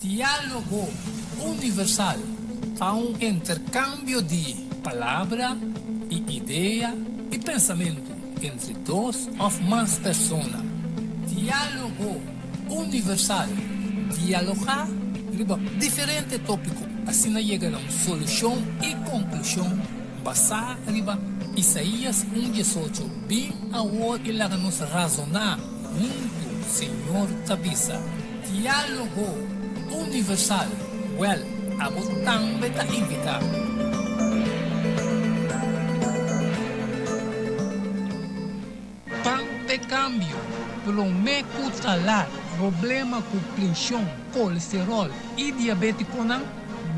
Diálogo Universal ta un interkambio di palabra i idea i pensamentu entre dos òf mas persona. Diálogo Universal, dialogá riba diferente tópiko, asina yega na un solushon i konklushon basá riba Isaías un diesocho, Bin awor i laga nos razoná huntu, Señor ta bisa. Diálogo Universal, Wèl, abo tambe ta invitá. Pan p'e kambio, promé ku ta lat. Problema ku prenshon, kolesteròl i diabétikonan,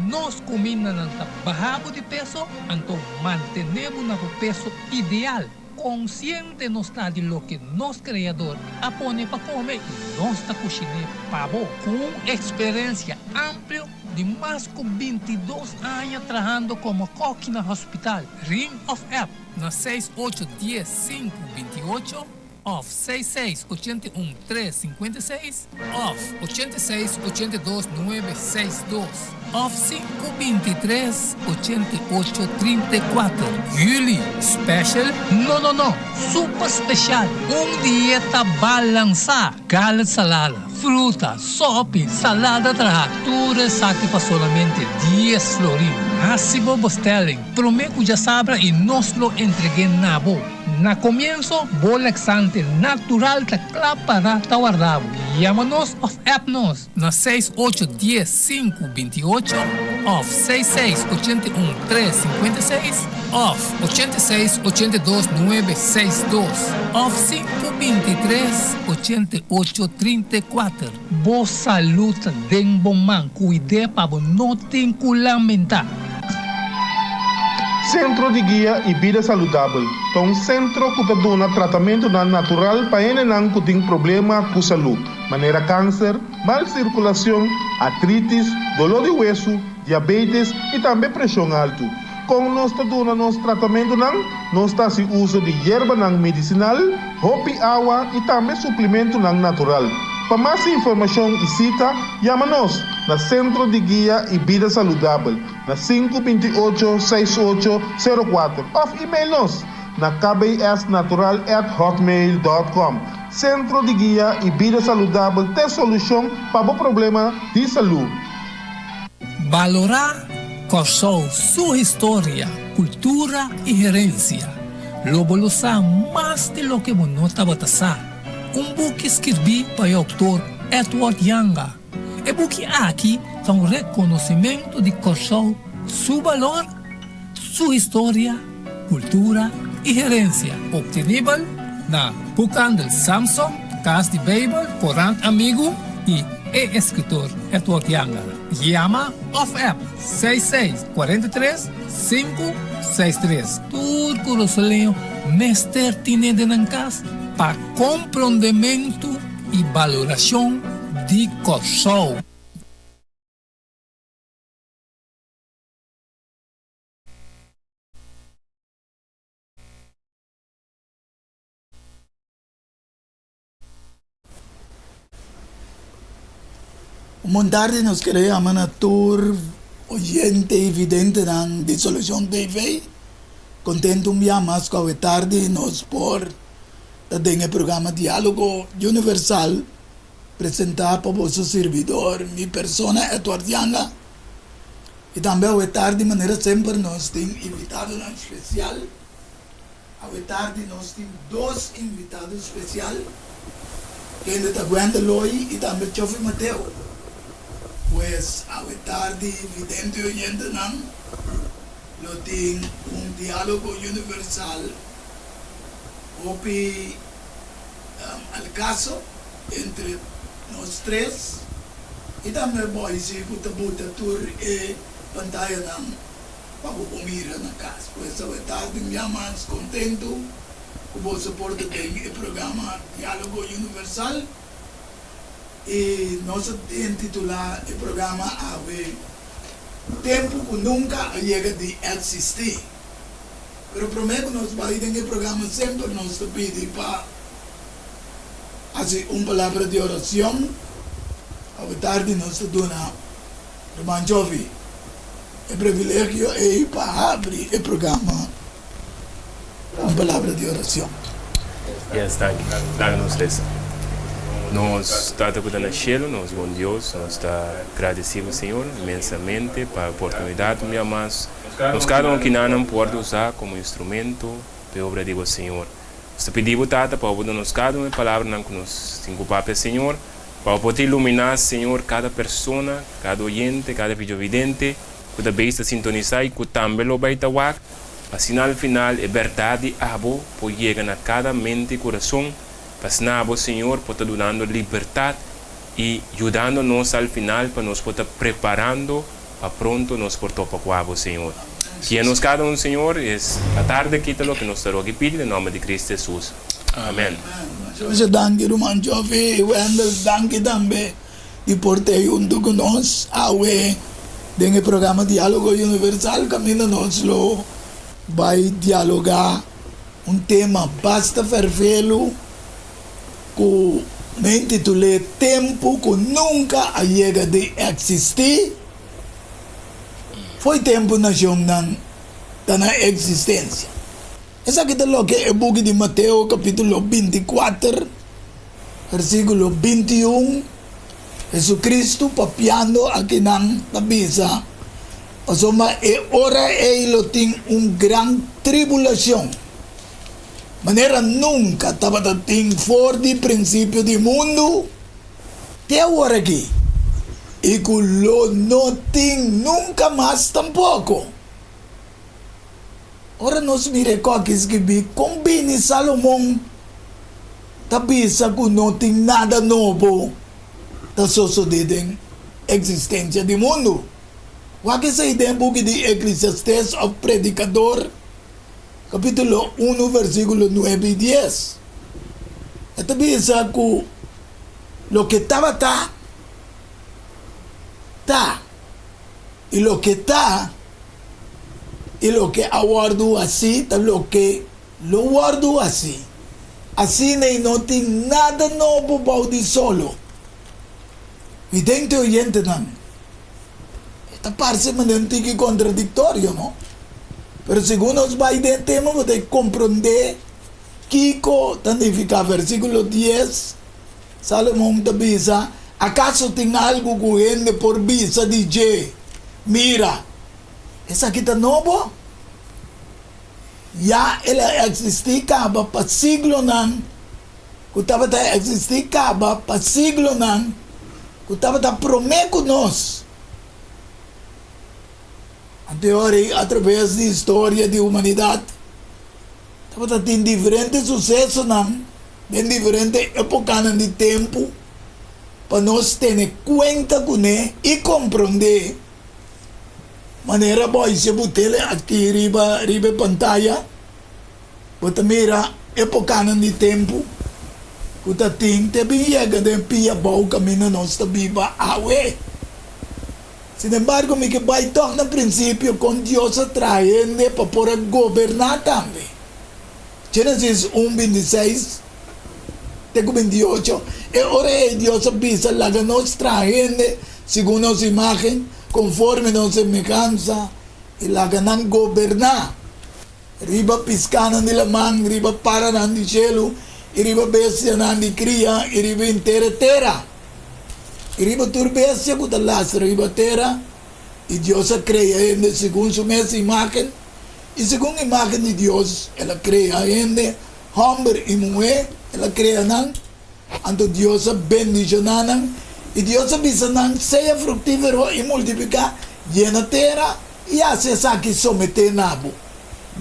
nos kumindanan ta baha bo di peso, anto mantené bo na bo peso ideal. Konsiente nos ta di loke nos Kreador a pone pa kome i nos ta kushiné pa bo. Ku un eksperensia amplio di mas ku bintidos aña trahando komo kòki na hospital, ring òf app na seis ocho dies sinku binti ocho òf seis seis ochenta i un tres sinkuenta i seis òf ochenta i seis ochenta i dos nuebe seis dos òf sinku bintitres ochenta i ocho trinta i kuater. Juli special? No no no! Super special! Un dieta balansá! Garlic salada, fruta, sopi, salada traha, tur esaki pa solamente dies florin. Hasi bo bestelling promé ku djasabra i nos lo entreg'é na bo. Na komienso, bo laxante natural ta kla pará ta warda bo. Yama nos òf app nos na seis ocho dies sinku binti ocho òf seis seis ochenta i un tres sinkuenta i seis òf ochenta i seis ochenta i dos nuebe seis dos òf sinku bintitres ochenta i ocho trinta i kuater. Bo salud ta den bo man, kuid'é pa bo no tin ku lamentá. Sentro di Guia i Bida Saludabel ta un sentro ku ta duna tratamentunan natural pa hendenan ku tin problema ku salú, manera kanser, mal sirkulashon, artritis, doló di wesu, diabetes i tambe preshon altu. Kon nos ta duna nos tratamentunan? Nos ta hasi uso di yerbanan medisinal, hopi awa i tambe suplimentunan natural. Pa mas informashon i sita, yama nos na Sentro di Guia i Bida Saludabel na sinku binti ocho seis ocho sero kuater òf email nos na kbsnatural@hotmail.com. Sentro di Guia i Bida Saludabel t'e solushon pa bo problema di salú. Balorá Kòrsou su historia, kultura i herensia. Lo bo lo sa mas di loke bo no tabata sa. Un buki skirbí pa e outor Edward Janga. E buki aki ta un rekonosimentu di Kòrsou su balor, su historia, kultura i herensia. Optenibel na Boekhandel Samson, Kas di Beibel, Korant Amigu i e eskritor Edward Janga. Yama òf app seis seis kuarenta i tres sinku seis tres. Tur kurasoleño mester tine den nan kas pa komprondementu i balorashon di Kòrsou. Un bon tardi nos kere yama na tur oyente y videntenan di Solucion TV. Contento un bia mas cu awe tardi nos por ta den e programa Dialogo Universal presenta pa boso sirbidor mi persona Edward Yanga. Y tambe awe tardi manera semper nos tin invitadonan special. Awe tardi nos tin dos invitado special, kende ta Gwenda Loy y tambe Chofi Mateo. Pues awe tardi vidente y oyentenan lo tin un dialogo universal hopi al caso entre nos tres y tambe Boysie cu ta buta tur e pantayanan pa bo por mira na kas. Pues awe tardi un bia mas kontentu ku boso por ta den e programa Diálogo Universal i nos a intitulá e programa awe Tempu ku nunka a yega di eksistí. Pero promé ku nos bai den e programa semper nos ta pidi pa hasi un palabra di orashon. Awe tardi nos ta duna Ruman Jovi e privilegio ei pa habri e programa ku un palabra di oracion. Yes, danki. Laga nos resa. Nos Tata ku ta na shelu, nos bon Dios, nos ta gradesi bo, Señor, inmensamente pa e oportunidat un bia mas nos kada un kinanan por wòrdu usá komo instrumento pa e obra di bo, Señor. Nos ta pidi bo, Tata, pa bo duna nos kada un e palabranan ku nos tin ku papia, Señor, pa bo por ta iluminá, Señor, kada persona, kada oyente, kada videovidente ku ta beis ta sintonisá i ku tambe lo bai ta wak, Asina al final e bèrdat di abo por yega na kada mente i kurason, pa asina abo, Señor, por ta dunando libertat i yudando nos al final pa nos por ta preparando pa pronto nos por topa ku abo, Señor. Guia nos kada un, Señor, es atardi aki ta loke nos ta roga i pidi den nòmber di Cristo Hesus. Amèn. Masha danki ruman Joffy i Wendel, danki tambe di por ta huntu ku nos awe den e programa Diálogo Universal kaminda nos lo bai dialogá un tema basta fervelu ku mi a intitul'é Tempu ku nunka a yega di eksistí, fo'i tempu nashonnan ta na eksistensia. Esaki ta loke e buki di Mateo kapítulo 24 Versíkulo 21, Hesukristu papiando akinan ta bisa, Pasobra e ora ei lo tin un gran tribulashon, manera nunka tabata tin for di prinsipio di mundu te awor aki, i ku lo no tin nunka mas tampoko. Ora nos mira e kòki skibí, kon bini Salomon ta bisa ku no tin nada nobo ta sosodé den eksistensia di mundu? Wak esei den e buki di Eklesiastes òf Predikador, kapítulo unu, versíkulo nuebe i dies. E ta bisa ku loke tabata, ta, i loke ta, i loke a wòrdu hasí ta loke lo wòrdu hasí. Asina i no tin nada nobo bou di solo. Vidente oyentenan, e ta parse manera un tiki kontradiktorio, no? Pero segun nos bai den e tema bo ta komprondé kiko ta nifiká. Versíkulo dies, Salomon ta bisa, Akaso tin algu ku hende por bisa di dje, Mira, esaki ta nobo? Ya el a eksistí kaba pa siglonan ku tabata eksistí kaba pa siglonan ku tabata promé ku nos. Anto e ora ei, atraves di historia di humanidat, tabata tin diferente susesonan den diferente epokanan di tempu pa nos tene kuenta kuné i komprondé. Manera bo a hise bo tele aki riba riba e pantaya, bo ta mira epokanan di tempu ku ta tin te bin yega den pia bou kaminda nos ta biba awe. Sinembargo, mi ke bai tòg na prinsipio kon Dios a traha hende pa por a goberná tambe. Génesis un, 26 te ku 28, E ora ei Dios a bisa, Laga nos traha hende segun nos imágen, konforme nos semehansa, i laga nan goberná riba piskánan di laman, riba paranan di shelu, i riba bestianan di kria, i riba henter e tera, i riba tur bestia ku ta lastra riba tera. I Dios a krea hende segun su mes imágen. I segun imágen di Dios el a krea hende, hòmber i muhé el a krea nan. Anto Dios a bendishoná nan, i Dios a bisa nan, Sea fruktífero i multipliká, yena tera i hasi esaki someté na bo.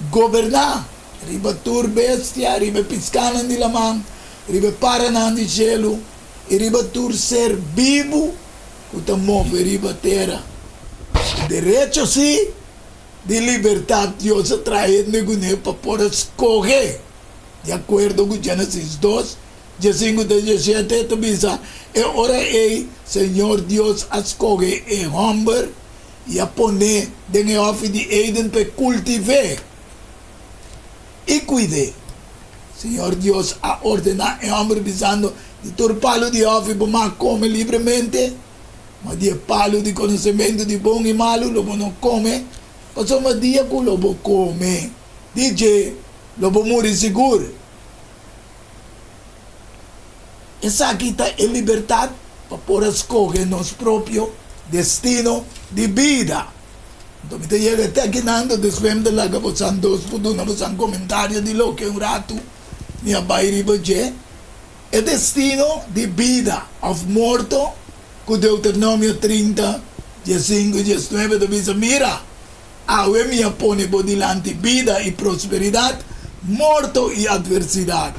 Goberná riba tur bestia, riba e piskánan di laman, riba e paranan di shelu i riba tur ser bibu ku ta move riba tera. Derecho sí di libertat Dios a traha hende kuné pa por a skohe, di akuerdo ku Génesis dos, diesinku te diesshete ta bisa, E ora ei Señor Dios a skohe e hòmber i a pon'é den e hòfi di Eden pa e kultiv'é i kuid'é. Señor Dios a ordená e hòmber bisando, Di tur palu di hòfi bo mag kome libremente. Ma di e palu di konosementu di bon i malu lo bo no kome, pasobra dia ku lo bo kome di dje, lo bo muri sigur. Esaki ta e libertat pa por a skohe nos propio destino di bida. Anto mi ta yega te akinan, anto despues mi ta laga bosan dos por duna bosan komentario di loke un ratu mi a bai riba dje. E destino di bida òf morto ku Deuteronomio 30, diesinku i diesnuebe ta bisa, Mira, awe mi a pone bo dilanti bida i prosperidat, morto i atversidat.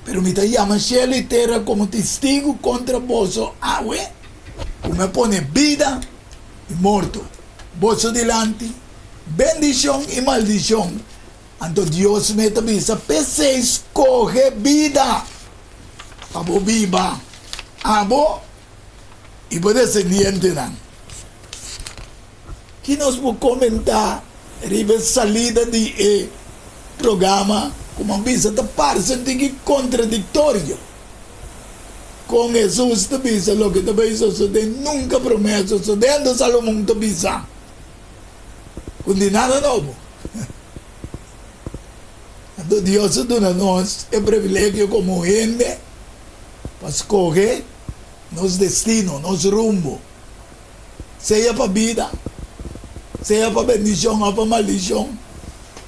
Pero mi ta yama shelu i tera komo testigu kontra boso awe, ku mi a pone bida i morto boso dilanti, bendishon i maldishon. Anto Dios me ta bisa, P'esei skohe bida pa bo biba, abo i bo desendientenan. Ki nos por komentá riba e salida di e programa ku mi a bisa ta parse un tiki kontradiktorio? Kon Hesus ta bisa loke ta bai sosodé nunka promé a sosodé, anto Salomon ta bisa ku di nada nobo. Anto Dios a duna nos e privilegio komo hende pa skohe nos destino, nos rumbo, sea pa bida, sea pa bendishon òf pa maldishon,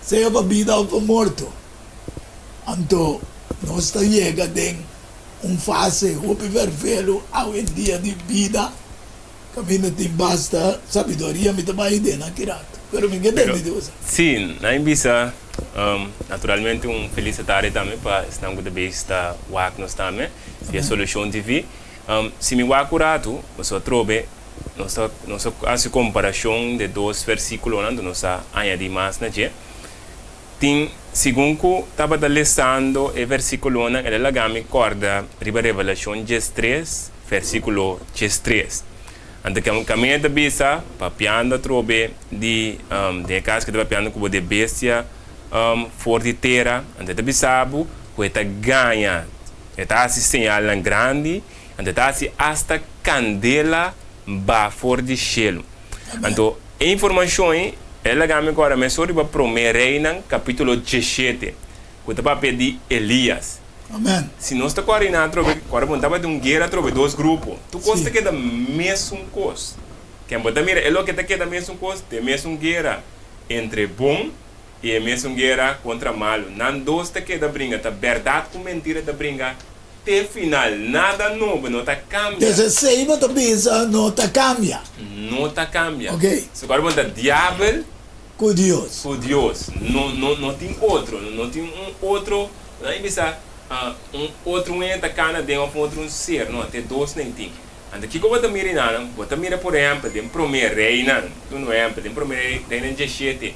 sea pa bida òf pa morto. Anto nos ta yega den un fase hopi ferfelu awendia di bida. Kaminda tin basta sabiduria mi ta bai den aki rato, pero mi ke tende di usa. Sí, nan bisa naturalmente un felis tarde tambe pa esnan ku ta bezig ta wak nos tambe via Solucion TV. Si mi wak un ratu, pasobra atrobe nos ta nos ta hasi komparashon de dos versikulonan, anto nos ta añadi mas na dje. Tin, segun ku tabata lesando e versíkulonan, el a laga mi kòrda riba Revelashon diestres, versíkulo diestres. Anto kaminda ta bisa, papiando atrobe di, den e kas ku e ta papiando ku bo di e bestia for di tera, anto e ta bisa bo ku e ta gaña, e ta hasi señalnan grandi, anto e ta hasi asta kandela ba for di shelu. Anto e informashon ei e laga mi kòrda mesor riba Promé Reinan kapítulo diesshete, ku ta papia di Elías. Amen. Si nos ta kòrda einan atrobe, kòrda bon tabatin un guera atrobe dos grupo. Tur kos ta keda mesun kos. Ken bo ta mira e loke ta keda mesun kos? Ta e mesun guera entre bon i e mesun guera kontra malu. Nan dos ta keda bringa. Ta bèrdat ku mentira ta bringa Te final, nada nobo, no ta cambia. Desde esey bo ta bisa no ta cambia. No ta cambia. Ok. So cual bo ta diabel. Cu Dios. Cu Dios. No, no, no tin otro. No tin un otro, nan a bisa un otro un hende ta cana den of un otro un ser. No, te dos nan tin. Anto kico bo ta mira enanan? Bo ta mira por ehempel den prome Reynan, un ehempel, den prome Reynan diesshete.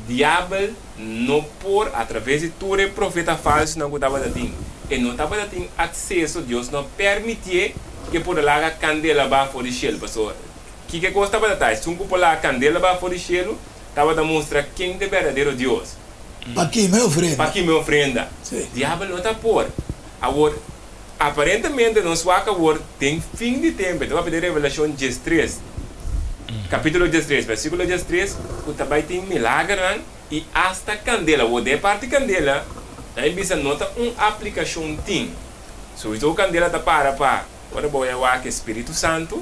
Diabel no por, a traves di tur e profeta falsonan ku tabata tin, e no tabata tin akseso, Dios no a permitié ku e por a laga kandela baha for di shelu. Pasobra, kiko e kos tabata ta? Esun ku por laga kandela baha for di shelu tabata mustra ken ta e berdadero Dios. Pa kima e ofrenda. Pa kima e ofrenda. Diabel no ta por. Awor, aparentemente nos wak awor den fin di tempu, e ta papia den Revelashon diestres, kapítulo diestres, versíkulo diestres, ku ta bai tin milagernan i asta kandela. Awor, den e parti kandela, nan e bisa no ta un aplikashon tin. Sowiso kandela ta para pa ora bo a wak e Spiritu Santu,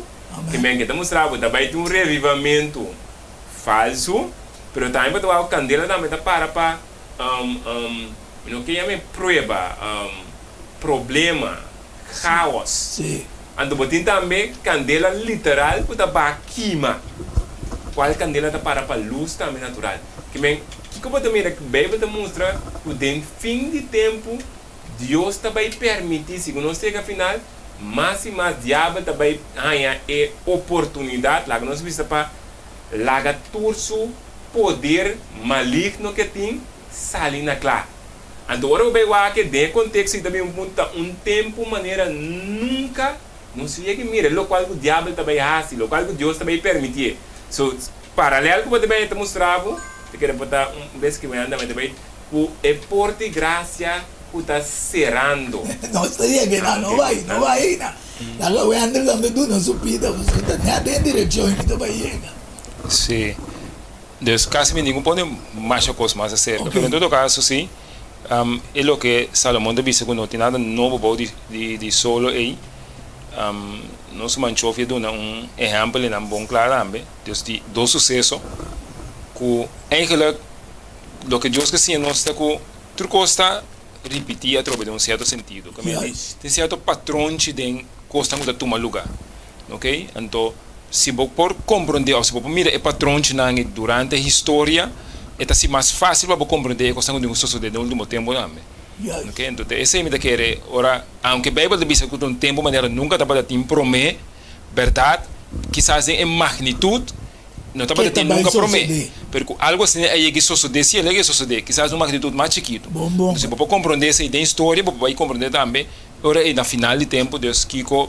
ke men ke ta mustra bo ta bai tin un revivamentu falsu, pero tambe bo ta wak ku kandela tambe ta para pa Mi no ke yama e prueba, problema, chaos. Anto bo tin tambe kandela literal ku ta baha kima, kual kandela ta para pa lus tambe natural. Ke men, kiko bo ta mira? Beibel ta mustra ku den fin di tempu Dios ta bai permití, segun nos yega final, mas i mas diabel ta bai haña e oportunidat, laga nos bisa pa laga tur su poder maligno ke tin sali na kla. Anto ora bo bai wak den e konteksto i ta bin un ta un tempu manera nunka nos a yega mira lokual ku diabel ta bai hasi, lokual ku Dios ta bai permitié. So, paralel ku bo ta bai ta mustra bo, ta kere por ta un bes ku bo anda ta bai ku e porta di grasia ku ta serando. Nos ta yega einan, no bai, no bai einan. Laga Wendel tambe duna su pida pasobra ta nèt den direkshon mi ta bai yega. Sí. Dus kasi mi ningun pone masha kos mas aserka. Pero en todo kaso sí, e loke Salomon ta bisa ku no tin nada nobo bou di solo ei, nos ruman Chofi a duna un ehèmpel einan bon kla tambe. Dus di dos suseso ku eigenlijk loke Dios ke siña nos ta ku tur kos ta ripití atrobe den un sierto sentido. Tin sierto patronchi den kosnan ku ta tuma lugá. Ok, anto si bo por komprondé òf si bo por mira e patronchinan ei durante historia, e ta hasi mas fásil pa bo komprondé e kosnan ku tin ku sosodé den último tempu tambe. Ok, anto ta esei mi ta kere ora, aunke Beibel ta bisa ku ta un tempu manera nunka tabata tin promé, bèrdat, kisas den e magnitut no tabata tin nunka promé, pero ku algu asina a yega i sosodé, si el a yega i sosodé, kisas den un magnitut mas chikitu. Anto si bo por komprondé esei den historia, bo por bai komprondé tambe Ora ei na final di tempu, dus kiko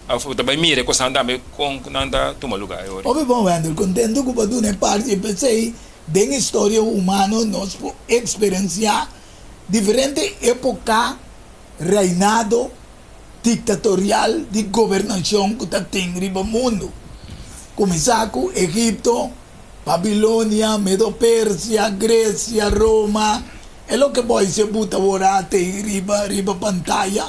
bo ta bai mira e kosnan tambe kon ku nan ta tuma lugá e ora. Hopi bon, Wendel. Kontentu ku bo a duna e parti. P'esei den historia humano nos por eksperensiá diferente époka, reinado diktatorial di gobernashon ku ta tin riba mundu. Kuminsá ku Egipto, Babilonia, Medo-Persia, Gresia, Roma. E loke bo hasi bo ta wora te riba riba pantaya,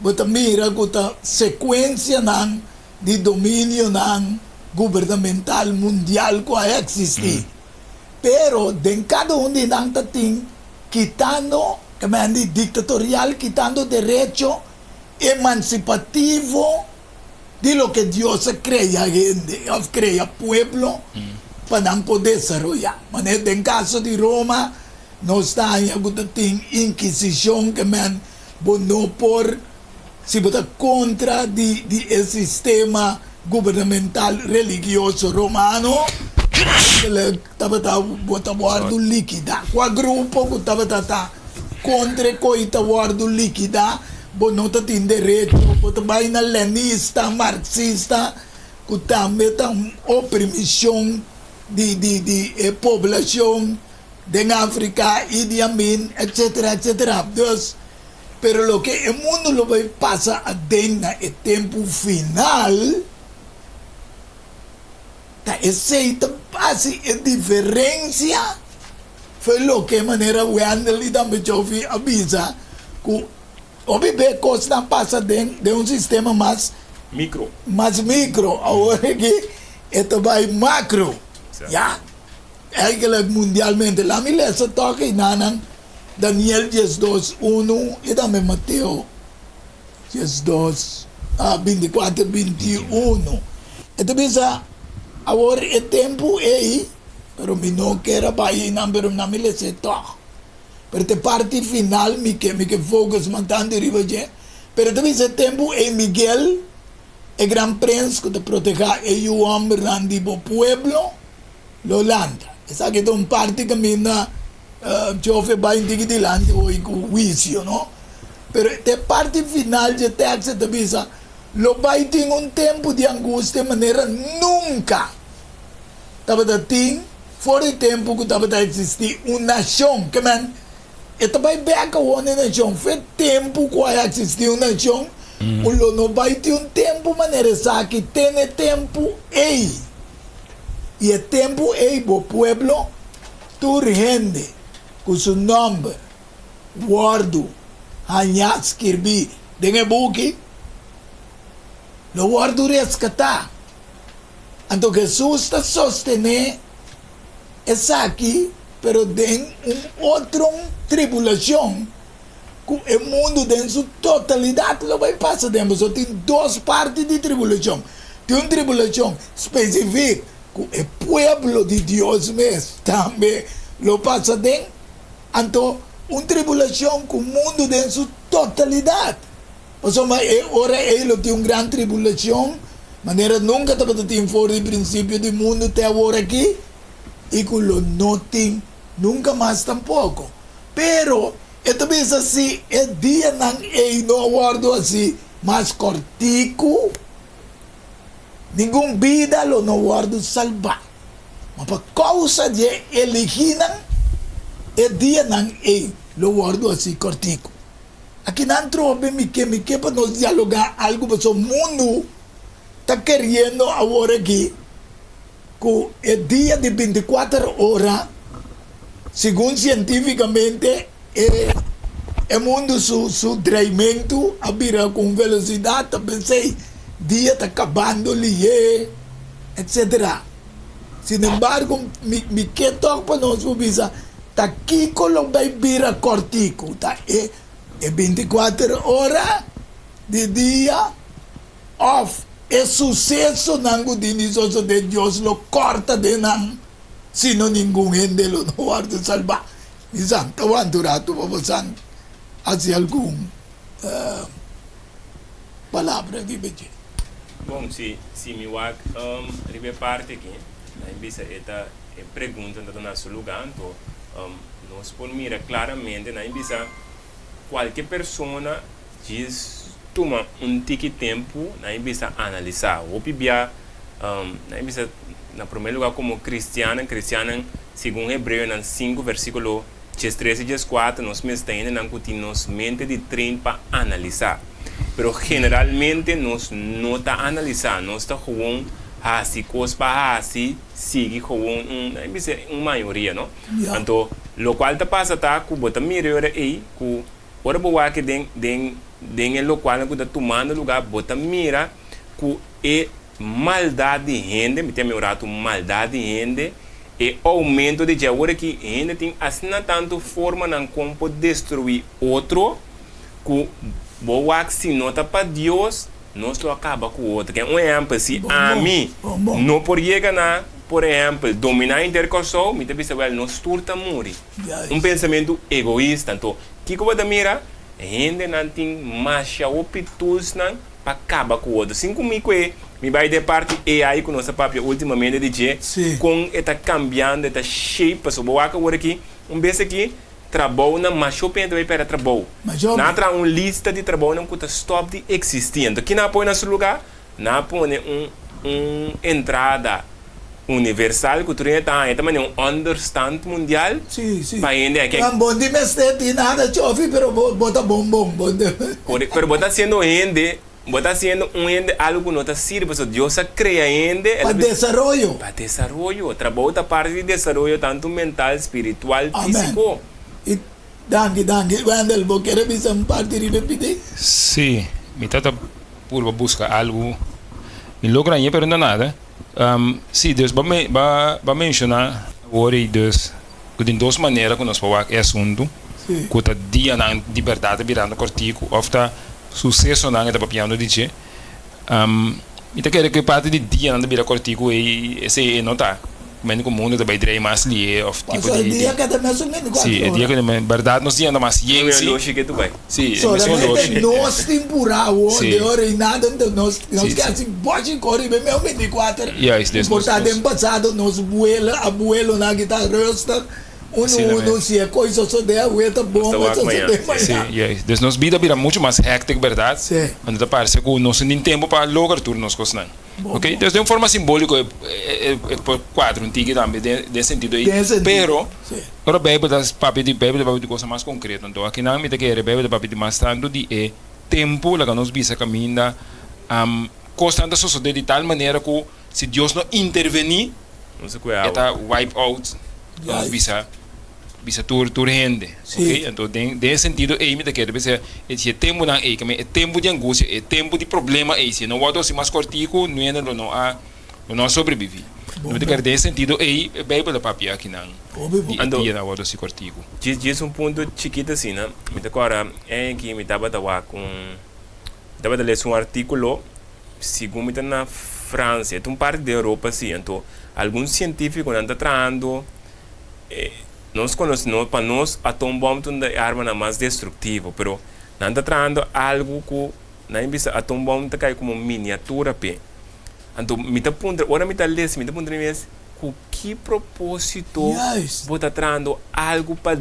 bo ta mira ku ta sekuensianan di dominionan gubernamental mundial ku a eksistí. Pero den kada un di nan ta tin kitando, ke men di diktatorial, kitando derecho emansipativo di loke Dios a krea hende òf krea pueblo pa nan por desaroyá. Manera den kaso di Roma Nos ta haña ku ta tin inkisishon ke men bo no por si bo ta kontra di di e sistema gubernamental religioso romano eigenlijk tabata bo ta wòrdu likidá. Kua grupo ku tabata ta kontra e koi ta wòrdu likidá bo no ta tin derecho bo ta bai na lenista marxista ku tambe ta un oprimishon di di di e poblashon. Den Afrika, Idi Amin, etcetera, etcetera. Dus, pero loke e mundu lo bai pasa aden na e tempu final, ta esei ta hasi e diferensia for loke manera Wendell i tambe Jovi a bisa ku hopi be kosnan pasa den den un sistema mas Mikro. mas mikro, awor aki e ta bai makro, ya. Eigenlijk mundialmente. Laat mi lesa tok einanan Daniel 12, unu i tambe Mateo 12, 24, 21. E ta bisa, Awor e tempu ei, pero mi no kier a bai einan, pero nan mi les'é tok. Pero ta e parti final mi ke, mi ke focus mas tantu riba dje. Pero e ta bisa e tempu ei Miguel, e gran prens ku ta protegá e yu hòmbernan di bo pueblo, Lo lanta. Esaki ta un parti kaminda Jofe bai un tiki dilanti hoy ku huisio, no? Pero te parti final dje tekst e ta bisa, Lo bai tin un tempu di angustia manera nunka tabata tin for di tempu ku tabata eksistí un nashon. Ke men, e ta bai bek awor na e nashon. Fe tempu ku a eksistí un nashon, un lo no bai tin un tempu manera esaki te na e tempu ei. I e tempu ei bo pueblo, tur hende ku su nòmber wòrdu hañá skirbí den e buki, lo wòrdu reskatá. Anto Hesus ta sostené esaki, pero den un otro tribulashon ku e mundu den su totalidat lo bai pasa den. Pasobra tin dos parti di tribulashon. Tin un tribulashon spesifik ku e pueblo di Dios mes tambe lo pasa den, anto un tribulashon ku mundu den su totalidat. Pasobra e ora ei lo tin un gran tribulashon manera nunka tabata tin for di prinsipio di mundu te awor aki, i ku lo no tin nunka mas tampoko. Pero e ta bisa si e dianan ei no a wòrdu hasi mas kòrtiku, ningun bida lo no wòrdu salbá. Ma pa kousa di e eligínan, e dianan ei lo wòrdu hasi kòrtiku. Akinan trobe mi ke mi ke pa nos dialogá algu pasobra mundu ta keriendo awor aki ku e dia di bintikuater ora segun sientífikamente e e mundu su su dreimentu a bira ku un velosidat ta p'esei dia ta kabando lihé etsetera. Sinembargo mi mi ke tòg pa nos por bisa ta kiko lo bai bira kòrtiku ta e e bintikuater ora di dia òf e susesonan ku tin di sosodé Dios lo kòrta den nan sino ningun hende lo no wòrdu salbá. Mi sa ta wanta un ratu pa bosan hasi algun palabra riba dje. Bon, si si mi wak riba e parti aki, nan bisa e ta e pregunta ta na su luga, anto nos por mira claramente nan bisa cualke persona djis tuma un tiki tempu nan bisa analisa. Hopi bia nan bisa na prome luga como cristiannan, cristiannan segun Hebreonan sinku versiculo 13 i 14 nos mester hendenan ku tin nos mente di train pa analisá. Pero generalmente nos no ta analisá, nos ta gewoon hasi kos pa hasi, sigui gewoon un, nan bisa un mayoria, no? Anto, lokual ta pasa ta ku bo ta mira e ora ei ku ora bo wak den den den e lokualnan ku ta tumando lugá, bo ta mira ku e Maldat di hende, mi tin a mi un ratu maldat di hende, e oumento di dje. Awor aki hende tin asina tantu formanan kon por destruí otro ku bo wak si no ta pa Dios nos lo a kaba ku otro. Ken un ehèmpel, si ami no por yega na, por ehèmpel, dominá henter Kòrsou, mi ta bisa wèl nos tur ta muri. Un pensamentu egoista. Anto, kiko bo ta mira? Hendenan tin masha hopi toolsnan pa kaba ku otro. Sin ku mi kue mi bai den parti AI ku nos a papia ultimamente di dje, kon e ta kambiando, e ta shape, pasobra bo wak awor aki, un bes aki trabounan masha hopi hende ta bai pèrdè trabou. Nan a traha un lista di trabounan ku ta stòp di eksistí. Anto kina a pone na su lugá? Nan a pone un un entrada universal ku tur hende ta haña, ta manera un onderstand mundial pa hende aki. Nan bon di mester tin nada chofi pero bo bo ta bon bon bon de. Kore pero bo ta hasiendo hende bo ta hasiendo un hende algu ku no ta sirbi pasobra Dios a krea hende Pa desaroyo. Pa desaroyo trabou ta parti di desaroyo tantu mental spiritual Amen fisiko. I danki danki Wendel bo kere bisa un parti riba e pidi? Si mi ta ta purba buska algu mi logra haña pero no nada. Sí, dus bo a menshoná awor ei dus ku tin dos manera ku nos por wak e asuntu, ku ta dianan di bèrdat ta birando kòrtiku òf ta susesonan e ta papiando di dje. Mi ta kere ku e parti di dianan ta bira kòrtiku ei esei e no ta. Mende ku mundu ta bai drei mas lihe òf tipo Pasobra di e dia ku ta mesun 24 Sí, e dia ku ora. ta bèrdat nos dianan ta mas yen sí. Loshi ke tu bai. Sí, e mesun Solamente loshi. nos tin purá awor Sí. den ora i nada anto nos nos Sí, ke sí. hasi bòshi kore riba e meun 24 Juist, dus por nos ta nos den pasado nos buela abuelonan ki ta rustig unu Asina unu mes. si e kos sosodé awe ta Nos bon ta a wak sosodé mañana. Sí, mañana. juist. Dus nos bida a bira muchu mas hectic, bèrdat? Sí. Anto ta parse ku nos no tin tempu pa logra tur nos kosnan. Bon, Ok, bon. dus den un forma simbóliko e e e por kuadra un tiki tambe den den sentido ei. Den e sentido, Pero sí. ora Beibel ta papia di Beibel ta papia di cosa mas konkreto. Anto akinan mi ta kere Beibel ta papia di mas tantu di e tempu laga nos bisa kaminda kosnan ta sosodé di tal manera ku si Dios no intervení No se kue e awa. ta wipe out laga nos Juist. bisa bisa tur tur hende. Sí. Ok, anto den den e sentido ei mi ta kere bisa e si e tempunan ei kame e tempu di angustia e tempu di problema ei si e no wòrdu hasi mas kòrtiku nuende lo no a lo no a sobreviví. Bon Mi ta bon. kere den e sentido ei e Beibel ta papia akinan Hopi bon. di e Anto dianan a wòrdu hasi kòrtiku. djis djis un punto chikito asina, mi ta kòrda en aki mi tabata wak un mi tabata lesa un artíkulo segun mi ta na Fransia, e ta un parti den Europa si, anto algun sientífikonan ta trahando Nos konos no pa nos atombom ta un di e armanan mas destruktivo, pero nan ta trahando algu ku nan a bisa atombom ta kai komo miniatura p'e. Anto mi ta puntra, ora mi ta lesa mi ta puntra mi mes, ku ki proposito bo ta trahando algu pa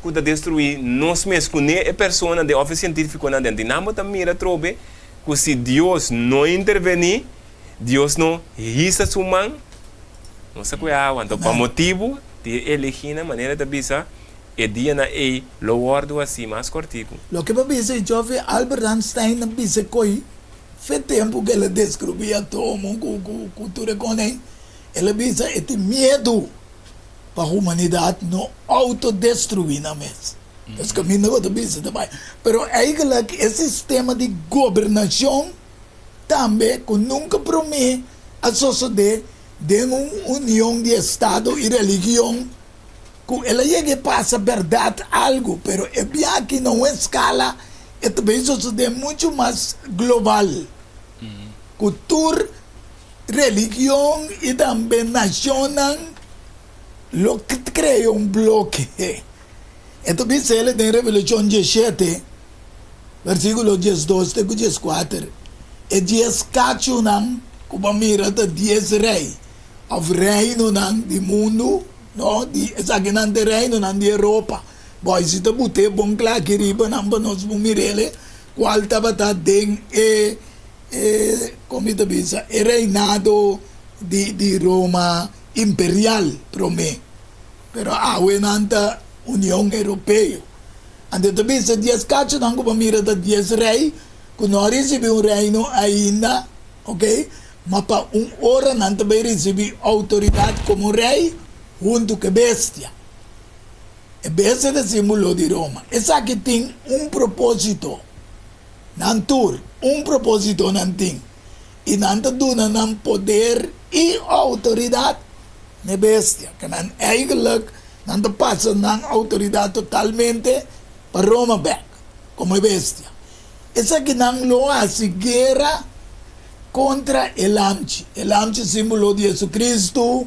ku ta destruí nos mes, kuné e persona den òf e sientífikonan den? Nan bo ta mira atrobe ku si Dios no intervení, Dios no hisa su man, nos ta kue awa. Anto pa motibu di e elegí nan, manera ta bisa, E dianan ei lo wòrdu hasí mas kòrtiku. Loke pa bisa i Joffrey Albert Einstein a bisa koi fe tempu ku el a deskrubí atomo ku ku tur e kon ei, el a bisa e tin miedu pa humanidat no outodestruí nan mes. Es kaminda ku ta bisa ta bai. Pero eigentlik e sistema di gobernashon tambe ku nunka promé a sosodé den un union di estado i religion ku el a yega e pasa bèrdat algu, pero e bia aki na un eskala e ta bay sosodé muchu mas global, ku tur religion i tambe nashonnan lo krea un bloke. E ta bisa el den Revelashon diesshete, versíkulo diesdos te ku dieskuater, E dies kachunan ku bo a mira ta dies rei. Of reinonan di mundu, no, di esakinan ta e reinonan di Europa. Boy si ta but'é bon kla aki riba nan pa nos por mir'é kual tabata den e, e, kon mi ta bisa, e reinado di, di Roma imperial promé. Pero awe nan ta Union Europeo. Anto e ta bisa dies kachunan ku bo mira ta dies rei ku no a risibí un reino ainda. Ok, ma pa un ora nan ta bai risibí outoridat komo rei huntu ku e bestia. E bestia ta símbolo di Roma. Esaki tin un propósito. Nan tur, un propósito nan tin, i nan ta duna nan poder i outoridat na e bestia. Ke nan eigentlik nan ta pasa nan outoridat totalmente pa Roma bèk komo e bestia. Esakinan lo hasi guera kontra e Lamchi. E Lamchi símbolo di Jesucristo.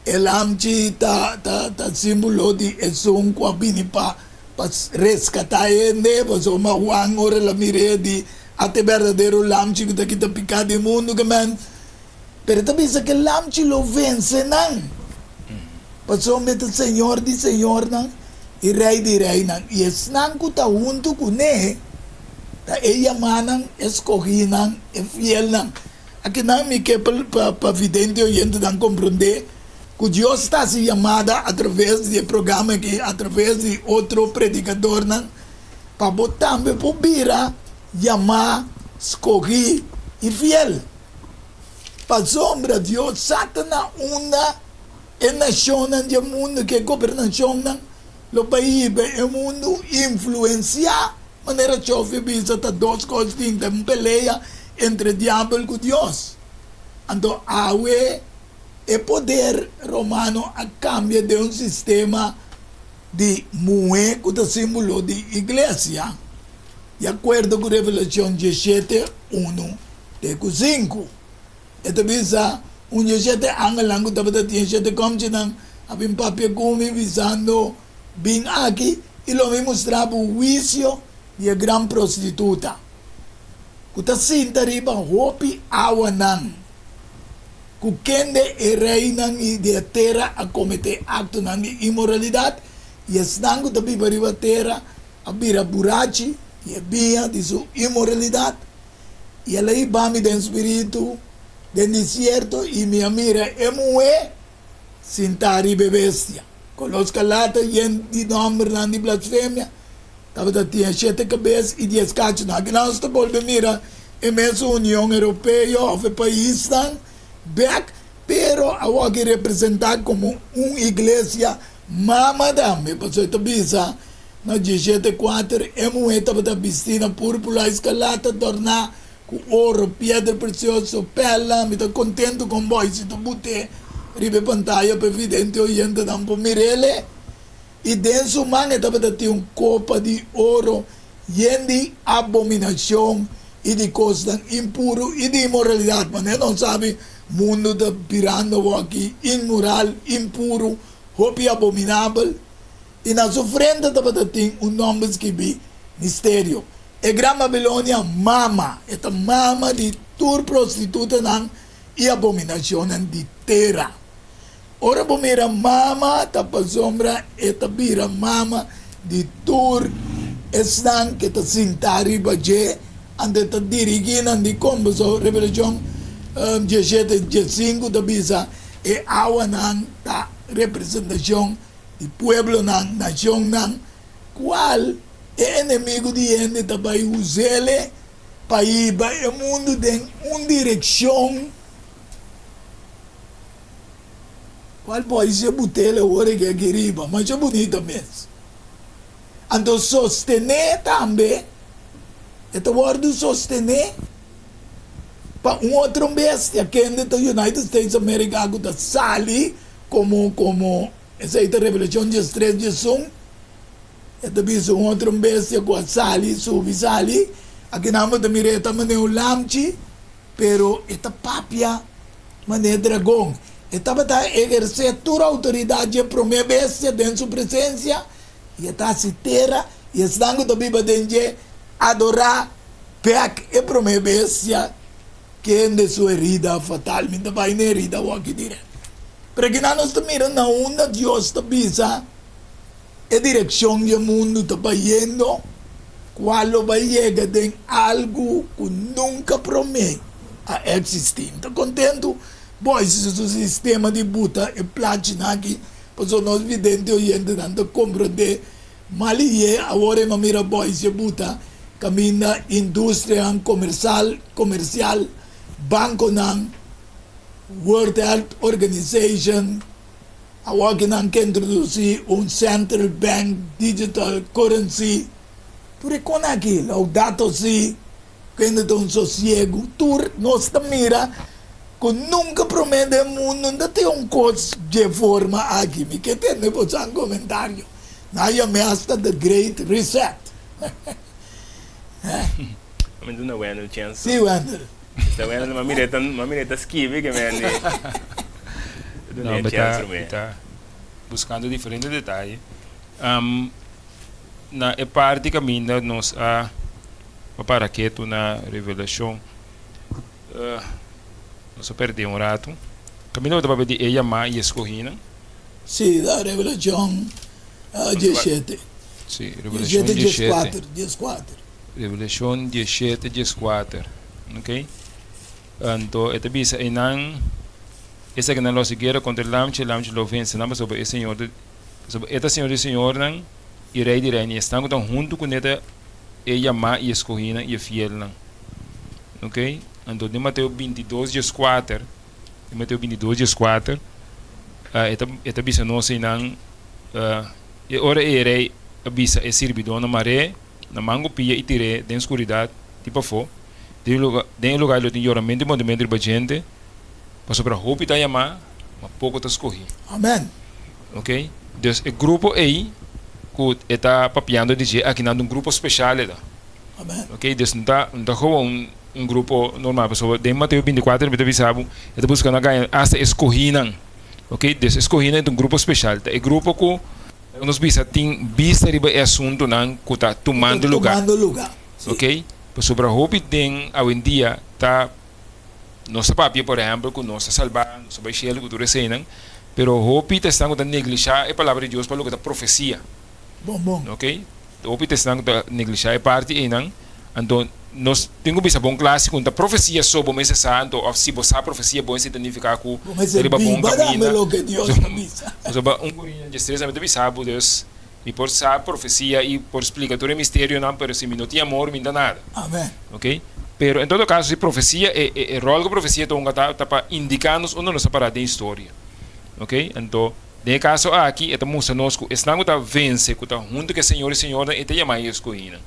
E Lamchi ta ta ta símbolo di esun ku a bini pa pa reskatá hende. Pasobra Juan ora el a mir'é di, Ata e berdadero Lamchi ku ta kita piká di e mundu. Ke men? Pero e ta bisa ku e Lamchi lo vense nan. Pasobra e ta Señor di señornan i Rei di reinan, i esnan ku ta huntu kuné ta e yamánan, e skohínan, e fielnan. Akinan mi ke pa pa vidente oyentenan komprondé ku Dios ta hasi yamada atraves di e programa aki, atraves di otro predikadornan, pa bo tambe por bira yamá, skohí i fiel. Pasobra Dios sa ta na unda e nashonnan di e mundu ku e gobernashonnan lo bai hiba e mundu influensiá manera Chofi bisa ta dos kos tin ta un pelea entre diabel ku Dios. Anto awe e poder romano a kambia den un sistema di muhé ku ta símbolo di iglesia di akuerdo ku Revelashon diesshete unu te ku sinku. E ta bisa, Un di e shete angelnan ku tabata tin e shete kòmchinan a bin papia ku mi, bisando, Bin aki, i lo mi mustra bo huisio di e gran prostituta, ku ta sinta riba hopi awanan, ku kende e reinan di e tera a kometé aktonan di inmoralidat, i esnan ku ta biba riba tera a bira burachi di e biña di su inmoralidat. I el a hiba mi den spiritu den desierto, i mi a mira e muhé sintá riba e bestia, ku los kalata yen di nòmbernan di blasfemia, tabata tin e shete kabes i dies kachunan. Aki nos ta bolbe mira e mesun Union Europeo òf e paisnan bèk, pero awor representá komo un iglesia mama tambe, pasobra e ta bisa Na dieshete kuater e muhé tabata bistí na púrpura eskarlata dòrná ku oro, piedra presioso, pèrla. Mi ta kontentu kon Boise ta but'é riba e pantaya pa e vidente oyentenan por mir'é. I den su man e tabata tin un kopa di oro yen di abominashon i di kosnan impuru i di inmoralidat. Manera nos sabi, mundu ta birando awor aki inmoral, impuru, hopi abominabel. I na su frente tabata tin un nòmber skibí, Misterio, e Gran Babilonia, mama, e ta mama di tur prostitutanan i abominashonnan di tera. Ora bo mira mama, ta pasobra e ta bira mama di tur esnan ke ta sintá riba dje, anto e ta dirigí nan di kon. Pasobra Revelashon diesshete, diesinku ta bisa, E awanan ta representashon. Di pueblonan, nashonnan, kual e enemigu di hende ta bai us'ele pa hiba e mundu den un direkshon kual bo hise but'ele ora ke aki riba, masha bunita mes. Anto sostené tambe, e ta wòrdu sostené pa un otro bestia kende ta United States of America ku ta sali komo komo Esei ta Revelashon diestres diesun. E ta bisa un otro bestia ku a sali, subi sali. Akinan bo ta mira e ta manera un lamchi, pero e ta papia manera dragon. E tabata ehersé tur outoridat dje promé bestia den su presensia, i e ta hasi tera i esnan ku ta biba den dje adorá bèk e promé bestia. Kende su herida fatal? Mi ta bai na herida awor aki direct. Pero akinan nos ta mira na unda Dios ta bisa e direccion di e mundu ta bayendo, cual lo bai yega den algu cu nunca prome a existi. Mi ta contento Boyce su sistema di buta e plachinan aki, pasobra nos vidente oyentenan ta comprende Maliye awor e mamira boys e buta kaminda industrianan komersal, komersial, bankonan, World Health Organization, awor ki nan ke introdusi un Central Bank Digital Currency, tur e kon aki, Laudato Si, kende ta un sosiegu, tur nos ta mira ku nunka promé den mundu no ta tin un kos dje forma aki. Mi ke tende boso komentario. Nan yam'é hasta The Great Reset. Mi duna Wendell chance. Sí, Wendell. Mester Wendell, m'a mira e ta, m'a mira e ta skibi ke men di. Duna e chance promé. Mi ta buscando diferente detaye. Na e parti kaminda nos a para ketu na Revelashon, nos a perdé un ratu. Kaminda bo ta papia di e yamá i e skohínan. Sí, na Revelashon diesshete. Sí, Revelashon diesshete. Dieskuater. Revelashon diesshete, dieskuater. Oké. Anto e ta bisa einan, Esakinan lo hasi guera kontra e Lamchi, e Lamchi lo vense nan, pasobra e Señor ta. Pasobra e ta Señor di señornan i Rei di reinan, i esnan ku ta huntu kuné ta e yamá i e skohínan i e fielnan. Ok? Anto den Mateo bintidos dieskuater, den Mateo bintidos dieskuater, e ta e ta bisa nos einan, E ora ei e rei a bisa e sirbidónan, Mar'é na man ku pia i tir'é den skuridat di pafó, den e lugar den e lugar lo tin yoramentu i mordimentu riba djente, pasobra hopi ta yamá, ma poko ta skohí. Amen. Ok, dus e grupo ei ku e ta papiando di dje aki nan ta un grupo speshal e ta. Amen. Ok, dus no ta no ta gewoon un grupo normal pasobra den Mateo bintikuater mi ta bisa bo e ta buska nan gaña asta e skohínan. Ok, dus e skohínan e ta un grupo speshal, ta e grupo ku nos bisa tin bista riba e asuntunan ku ta tumando lugá. Tumando lugá, si. Ok, pasobra hopi den awendia ta. Nos ta papia, por ehèmpel, ku nos ta salbá, nos ta bai shelu ku tur eseinan, pero hopi ta esnan ku ta neglishá e Palabra di Dios pa loke ta profesia. Bon, bon. Oke? Hopi ta esnan ku ta neglishá e parti einan. Anto, nos tin ku bisa bon kla si ku no ta profesia so bo mester sa, anto òf si bo sa profesia bo esei ta nifiká ku Bo mester ta riba bon biba tambe kaminda. loke Dios ta bisa. Pasobra un Korintianan diestres tambe ta bisa bo, dus mi por sa profesia i por splika tur e misterionan, pero si mi no tin amor mi no ta nada. Amen. Oke? Pero en todo caso si profecia e e rol cu profecia ta hunga ta ta pa indica nos unda nos ta para den historia. Ok, anto den e caso aki e ta mustra nos cu esnan cu ta vence, cu ta hunto cu e Señor y Señornan e ta yama e escoginan.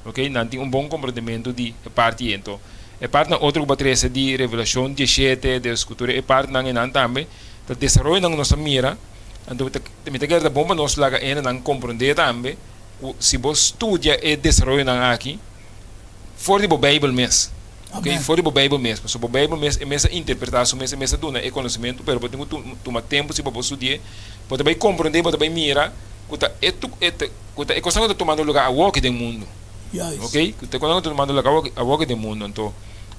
Ok, nan tin un bon comprendimento di e parti ei. Anto e partinan otro cu bo a trece di Revelacion dieshete, des cu tur e partinan einan tambe ta desaroyonan cu nos ta mira. Anto mi ta mi ta kere ta bon pa nos laga hendenan comprende tambe cu si bo studia e desaroyonan aki, For di bo Bijbel mes. Ok, Amen. for di bo Bijbel mes. Pasobra bo Bijbel mes, e mes a interpretá su mes, e mes a duna e konosementu, pero bo tin ku tuma tempu si pa bo studi'é, bo ta bai komprondé, bo ta bai mira ku ta e tu e ta ku ta e kosnan ku ta tumando lugá awoki den mundu. Juist. Ok, ku ta e kosnan ku ta tumando lugá awoki awoki den mundu. Anto,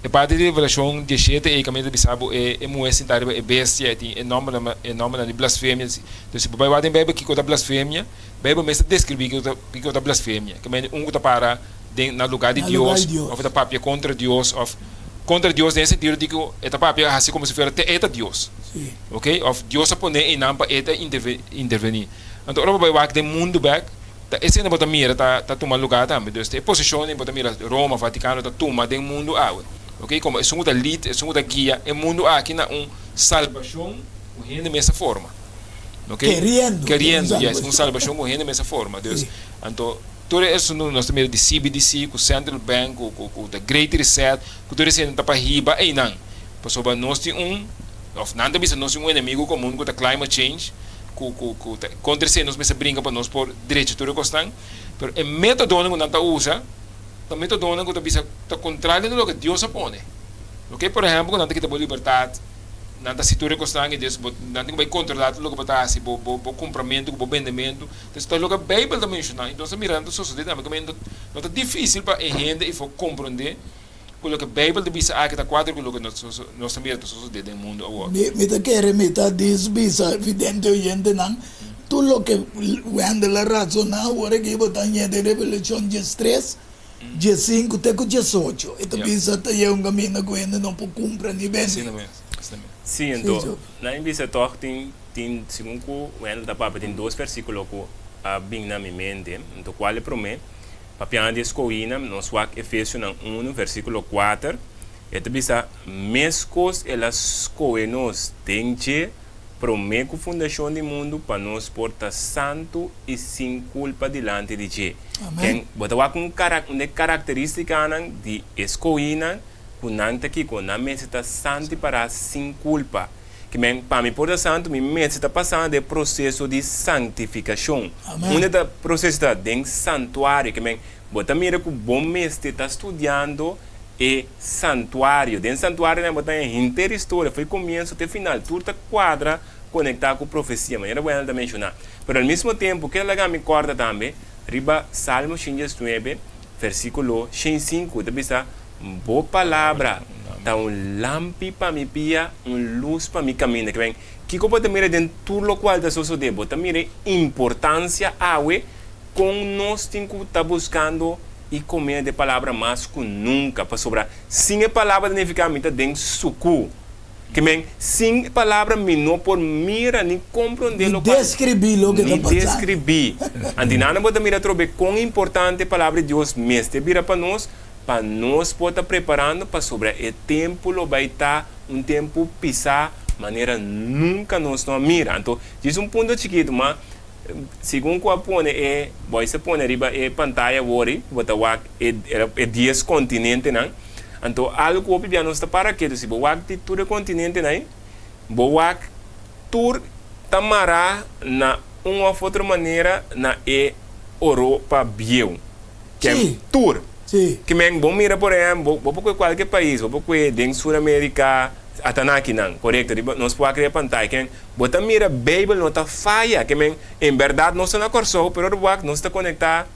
e parti di Revelashon diesshete ei kaminda ta bisa bo e e muhé sintá riba e bestia, e tin e nòmbernan e nòmbernan di blasfemia. Entonces, si bo bai wak den Bijbel kiko ta blasfemia, Bijbel mes ta deskribí kiko ta kiko ta blasfemia. Ke mende un ku ta para den na lugá di Na lugá Dios di Dios. òf e ta papia kontra Dios òf kontra Dios den e sentido di ku e ta papia hasi komo si fuera te e ta Dios. Sí. Oke, òf Dios a pone einan pa e ta interve intervení. Anto ora bo bai wak den mundu bek, ta esei bo ta mira ta ta tuma lugá tambe. Dus e posishon bo ta mira Roma, Vatikano ta tuma den mundu awe. Ok, komo esun ku ta lead, esun ku ta guia e mundu aki na un salbashon ku hende mes a forma. Ok, Keriendo, keriendo, un yes, un salbashon. salbashon ku hende mes a forma. Dus, Sí. anto tur e asuntu nos ta mira di CBDC ku Central Bank ku ku ku the Great Reset ku tur esei ta pa hiba einan. Pasobra nos tin un, òf nan ta bisa nos tin un enemigo komun ku ta climate change, ku ku ku ta kontra esei nos mester bringa pa nos por drecha tur e kosnan. Pero e metodonan ku nan ta usa ta metodonan ku ta bisa ta kontrario di loke Dios a pone. Oke, por ehèmpel ku nan ta kita bo libertat, nan ta hasi tur e kosnan i des bo nan tin ku bai kontrolá tur loke bo ta hasi, bo bo bo kumpramentu ku bo bendementu. Entonces ta loke Beibel ta menshoná i nos ta mira nan ta sosodé tambe ku no ta difísil pa e hende ifo komprondé Ku loke Beibel ta bisa aki ta kuadra ku loke nos ta mira ta sosodé den mundu awor. Mi ta kere mi ta dis bisa vidente oyentenan tur loke Wendel a razoná awor aki bo ta hañ'é den Revelashon diestres, diesinku te ku diesocho. E ta bisa ta yega un kaminda ku hende no por kumpra ni bende. Asina mes, asina mes. Sí, anto nan bisa tòg tin tin segun ku Wendel ta papia tin dos versíkulo ku a bin na mi mente. Anto kual e promé? Papiando di e skohínan, nos wak Efesionan unu, versíkulo kuater, e ta bisa, Meskos el a skohe nos den dje promé ku fundashon di mundu pa nos por ta santu i sin kulpa dilanti di dje. Ken bo ta wak un un di e karakterístikanan di e skohínan ku nan ta kiko? Nan mester ta santu i pará sin kulpa. Ki men, pa mi por ta santu, mi mester ta pasando den e proseso di santifikashon. Unda ta proseso ta? Den santuario. Ki men, bo ta mira ku bo mester ta studiando e santuario. Den santuarionan bo ta haña henter historia, for e komienso te final. Tur ta kuadra konektá ku profesia, manera Wendell ta menshoná. Pero al mismo tempu, keda laga mi kòrda tambe riba Salmo 119, versíkulo 105, ta bisa, Bo palabra ta un lampi pa mi pia, un lus pa mi kaminda. Ke men, kiko bo ta mira den tur lokual ta sosodé? Bo ta mira e importansia awe kon nos tin ku ta buskando i komé di e palabra mas ku nunka. Pasobra sin e palabra ta nifiká mi ta den sukú. Ke men, sin e palabra mi no por mira ni komprondé Ni lokual. deskribí loke ta Ni pasando. deskribí. Antinana bo ta mira atrobe kon importante e palabra di Dios mester bira pa nos. Pa nos por ta preparando pasobra e tempu lo bai ta un tempu pisá manera nunka nos no a mira. Anto, djis un punto chikitu, ma segun ku a pone e, boys a pone riba e pantaya wori, ku bo ta wak e e dies kontinentenan. Anto, algu ku hopi bia nos ta para ketu, si bo wak di tur e kontinentenan ei, bo wak tur ta mará na un òf otro manera na e Oropa bieu. Ken Sí. tur. Sí. Ke men bo mira por ehempel, bo bo por koe kualke pais, bo por koe den Sur Amerika, ata na akinan, korekto, riba nos por wak riba pantaya. Ke men bo ta mira Beibel no ta faya. Ke men en bèrdat nos ta na Kòrsou, pero ora bo wak nos ta konektá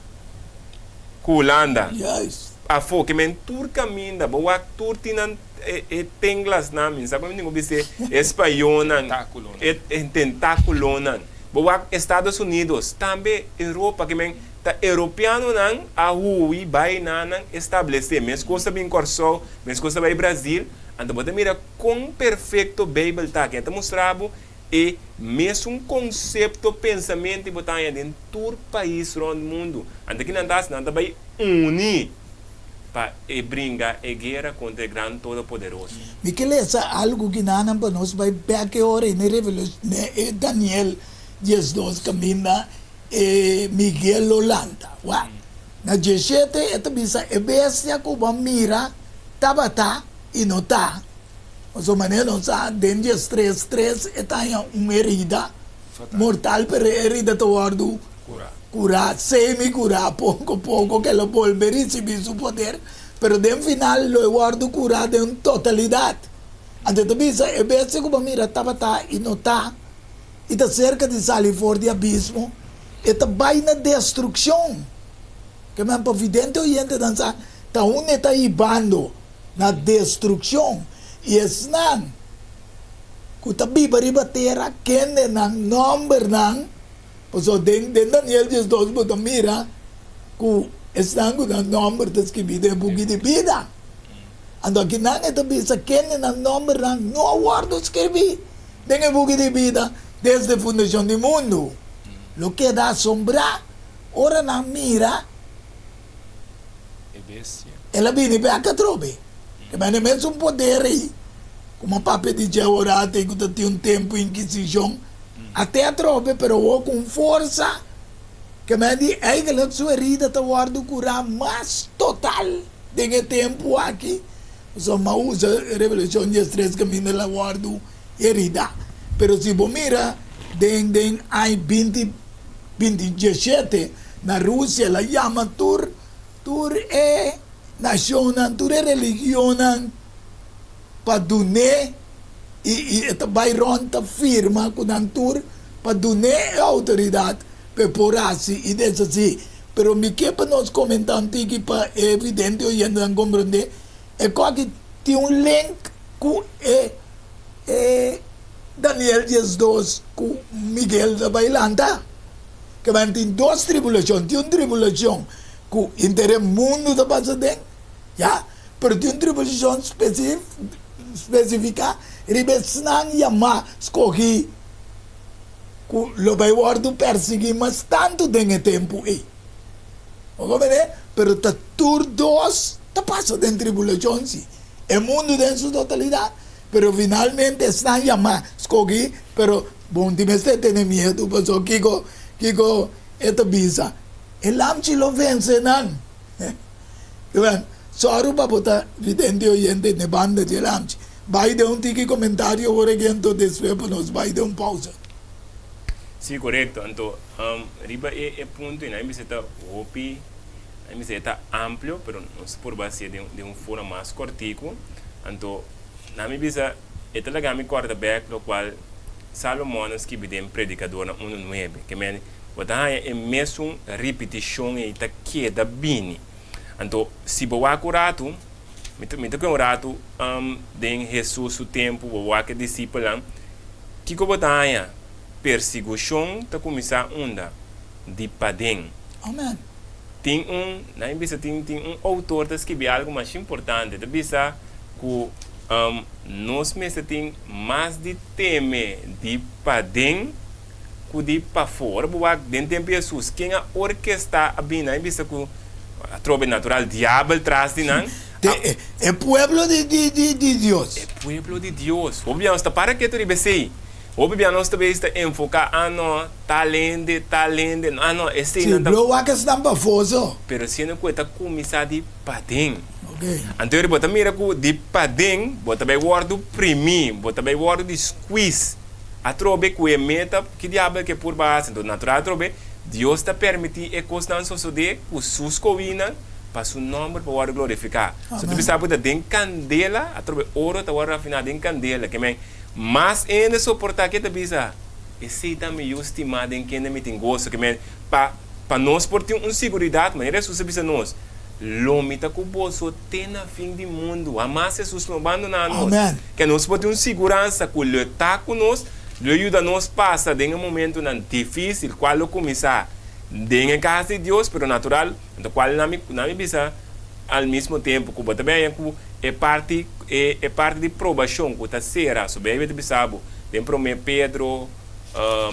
ku Hulanda. Juist. Afó, ke men tur kaminda, bo wak tur tin nan e e tenglasnan, mi no sa kon mi tin ku bis'é, e spañónan, Tentákulonan. e e tentákulonan. Bo wak Estados Unidos, tambe Europa, ke men Ta europeanonan a hui bai na nan establesé. Meskos ta bin Kòrsou, meskos ta bai Brazil. Anto bo ta mira kon perfekto Beibel ta. Ken ta mustra bo e mesun konsepto, pensamentu i bo ta haña den tur pais rònt mundu. Anto ki nan ta hasi? Nan ta bai uni pa e bringa e guera kontra e gran Todopoderoso. Mi ke lesa algu ki nanan pa nos bai bèk e ora ei na e Daniel 12 kaminda E Miguel lo lanta. Wak. Na dieshete e ta bisa e bestia ku bo a mira tabata i no ta. Pasobra manera nos sa den diestres tres e ta haña un herida mortal pero e herida ta wòrdu kurá, semi kurá poko poko ke lo bolbe risibí su poder pero den final lo e wòrdu kurá den totalidat. Anto e ta bisa e bestia ku bo a mira tabata i no ta. i ta serka di sali for di abismo, e ta bai na destrukshon. Ke men pa vidente oyentenan sa ta unda e ta hibando, na destrukshon. I esnan ku ta biba riba tera kende nan nòmbernan, pasobra den den Daniel 12 bo ta mira ku esnan ku nan nòmber ta skibí den e buki di bida. Anto akinan e ta bisa kende nan nòmbernan no a wòrdu skirbí. Den e buki di bida desde fundashon di mundu. lo keda asombrá ora nan mira E bestia. El a bini bek atrobe. Ke mende e mesun poder ei ku mi a papia di dje ora ate ku ta tin un tempu inkisishon ate atrobe pero awor ku un forsa ke mende eigenlijk su herida ta wòrdu kurá mas total den e tempu aki pasobra mi a usa Revelashon diestres kaminda el a wòrdu herida pero si bo mira den den aña binti binti dieshete na Rusia el a yama tur Tur e nashonnan, tur e religionnan pa dun'é, i i e ta bai rònt ta firma ku nan tur pa dun'é e outoridat pa e por hasi i deshasí. Pero mi ke pa nos komentá un tiki pa e vidente oyentenan komprondé, e kòki tin un link ku e e Daniel 12 ku Miguel ta bai lanta. Kemen tin dos tribulashon, tin un tribulashon ku henter e mundu ta pasa den, ya, pero tin un tribulashon spesifiká riba esnan yamá, skohí, ku lo bai wòrdu persiguí mas tantu den e tempu ei. Bo komprendé? Pero ta tur dos ta pasa den tribulashon, sí, e mundu den su totalidat, pero finalmente esnan yamá, skohí, pero Bon di mester tene miedu paso kiko kiko e ta bisa e lamchi lo vense nan Iwan sòru pa bo ta vidente oyente n'e banda dje lamchi bai den un tiki komentario ora aki anto despues pa nos bai den un pausa. Sí korekto anto riba e e punto ei nan mester ta hopi nan mester e ta amplio pero nos por basi'e den un forma mas kòrtiku anto nan mi bisa E ta laga mi kòrda bèk lokual Salomon a skibi den Predikadornan unu nuebe, ke mende, Bo ta haña e mesun ripitishon ei ta keda bini. Anto, si bo wak un ratu, mi ta mi ta kue un ratu den Hesus su tempu, bo wak e disipelnan, kiko bo ta haña? Persigushon ta kuminsá unda? Di paden. Amen. Tin un, nan bisa tin tin un outor ta skibi algu masha importante, ta bisa ku Nos mester tin mas di teme di paden ku di pafó. Ora bo wak den tempu di Hesus, ken a orkestá a bini? Nan a bisa ku atrobe natural diabel tras di nan. Te e pueblo di di Dios. E pueblo di Dios. Hopi bia nos ta para ketu riba esei. Hopi bia nos ta bes ta enfoká, ah no, tal hende, tal hende, ah no, esei nan ta. Si, lo wak esnan pafó so. Pero siendo ku e ta kuminsá di paden. Anto eri bo ta mira ku di paden bo ta bai wòrdu primí, bo ta bai wòrdu di squeeze atrobe ku e meta ki diabel ke purba hasi. Anto natural atrobe Dios ta permití e kosnan sosodé ku su skowinan pa su nòmber por wòrdu glorifiká. So ta bisa bo ta den kandela atrobe oro ta wòrdu rafiná den kandela. Ke men mas hende soportá ke ta bisa, Esei ta mi yu stimá den kende mi tin goso. Ke men pa pa nos por tin un siguridat manera Hesus a bisa nos, Lo mi ta ku boso te na fin di mundu. Hamas Hesus no bandoná nos. Amen. Ke nos por tin un siguransa ku lo e ta ku nos, lo e yuda nos pasa den e momentunan difísil, kual lo kuminsá den e kas di Dios, pero natural, anto kual nan mi nan mi bisa al mismo tempu ku bo ta bini ku e parti e e parti di probashon ku ta sera. So Beibel ta bisa bo den promé Pedro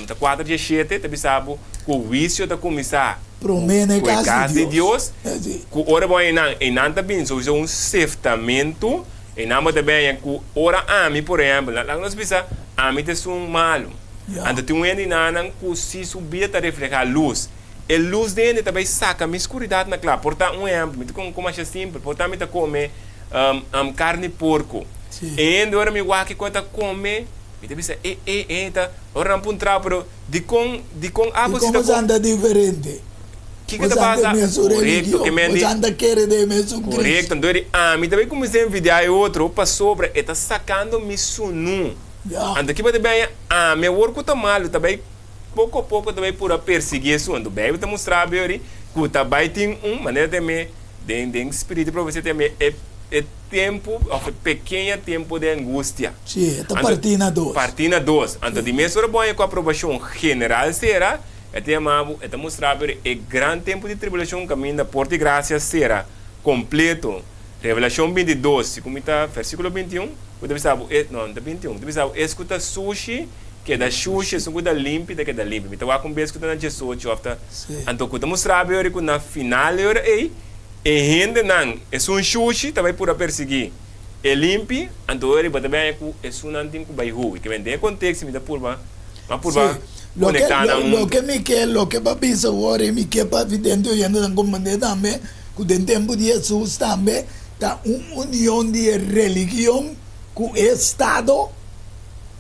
ta kuater dieshete ta bisa bo ku huisio ta kuminsá Promé na e ku e kas kas di di Dios. Dios, ku ora bo einan, einan ta bin sousa un seftamentu, einan bo ta bini ku ora ami, por ehèmpel, laga nos bisa, ami ta esun malu, Ya. anto tin un hende einanan ku si su bida ta reflehá lus, e lus di hende ta bai saka mi skuridat na kla. Por ta un ehèmpel, mi ta kon masha simpel, por ta mi ta kome karni porko, Sí. e hende ora mi wak kiko e ta kome, mi ta bisa, e, e, e ta, ora nan puntra, pero. Dikon, dikon abo si Dikon ta boso anda diferente? Kiko ta Boso anda pasa? mesun Korekto, religion, ke men di. boso anda kere den e mesun Korekto, Cristo. anto di ami ta bai kuminsá envidiá e otro pasobra e ta sakando mi sunú. Ya. Anto kiba ta bini ami awor ku ta malu ta bai poko poko ta bai pura persiguí esun. Anto Beibel ta mustra bo yori ku ta bai tin un manera ta me den den spiritu di profesia ta me e e tempu òf e pekeña tempu di angustia. Sí, e ta Anto, partí na dos. partí na dos. Anto, di mes ora bo haña ku aprobashon general sera, e ta yama bo, e ta mustra bo e gran tempu di tribulashon kaminda por di grasia sera kompleto. Revelashon 22, si ku mi ta, versíkulo 21, ku ta bisa bo, e, no, no ta 21, ta bisa bo, es ku ta sushi. keda shushi, esun ku ta limpi ta keda limpi. Mi ta wak un bes ku ta na diesocho òf ta, anto ku ta mustra bo e ora ku na final e ora ei e hendenan esun shushi ta bai pura persiguí e limpi, anto ora ei bo ta bai haña ku esunnan tin ku bai hui. Ke men den e konteksto mi ta purba, mi a purba konektá nan huntu. Loke mi ke, loke bo a bisa awor ei mi ke pa vidente oyentenan komprendé tambe ku den tempu di Hesus tambe ta un union di e religion ku e estado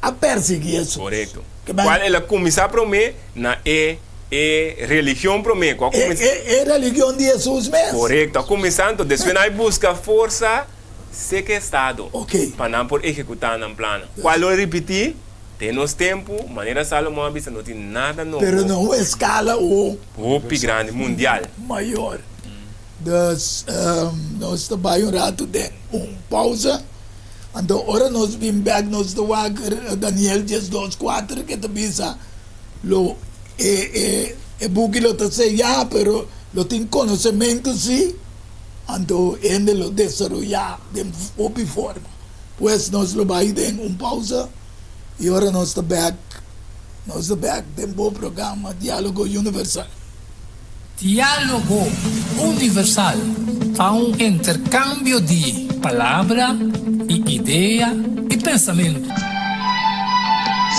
a persiguí Hesus. Korekto. Kual el a kuminsá promé na e e religion promé ku a kuminsá. E e religion di Hesus mes. Korekto. A kuminsá anto despues nan a buska forsa seka e estado pa nan por ehekutá nan plannan. Kual lo ripití den nos tempu, manera Salomon a bisa no tin nada nobo. Pero na un eskala o. Hopi grandi, mundial. Mayor. Dus nos ta bai un ratu den un pausa. Anto ora nos bin bek nos ta wak Daniel diesdos kuater ke ta bisa lo e e e buki lo ta seyá pero lo tin konosementu si anto hende lo desaroyá den hopi forma. Pues nos lo bai den un pausa i ora nos ta bek nos ta bek den bo programa Dialogo Universal. Diálogo Universal ta un interkambio di palabra i idea i pensamentu.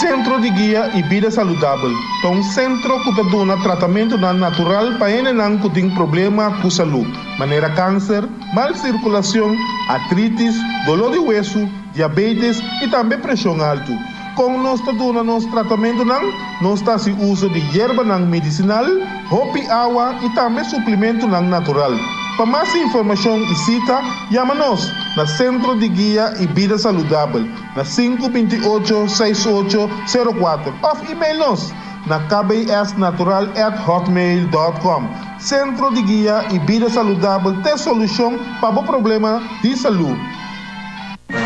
Sentro di Guia i Bida Saludabel ta un sentro ku ta duna tratamentunan natural pa hendenan ku tin problema ku salú, manera kanser, mal sirkulashon, artritis, doló di wesu, diabetes i tambe preshon altu. Kon nos ta duna nos tratamentunan? Nos ta hasi uso di yerbanan medisinal, hopi awa i tambe suplimentunan natural. Pa mas informashon i sita, yama nos na Sentro di Guia i Bida Saludabel na sinku 28 seis ocho sero kuater òf email nos na kbsnatural at hotmail dòt kòm. Sentro di Guia i Bida Saludabel t'e solushon pa bo problema di salú.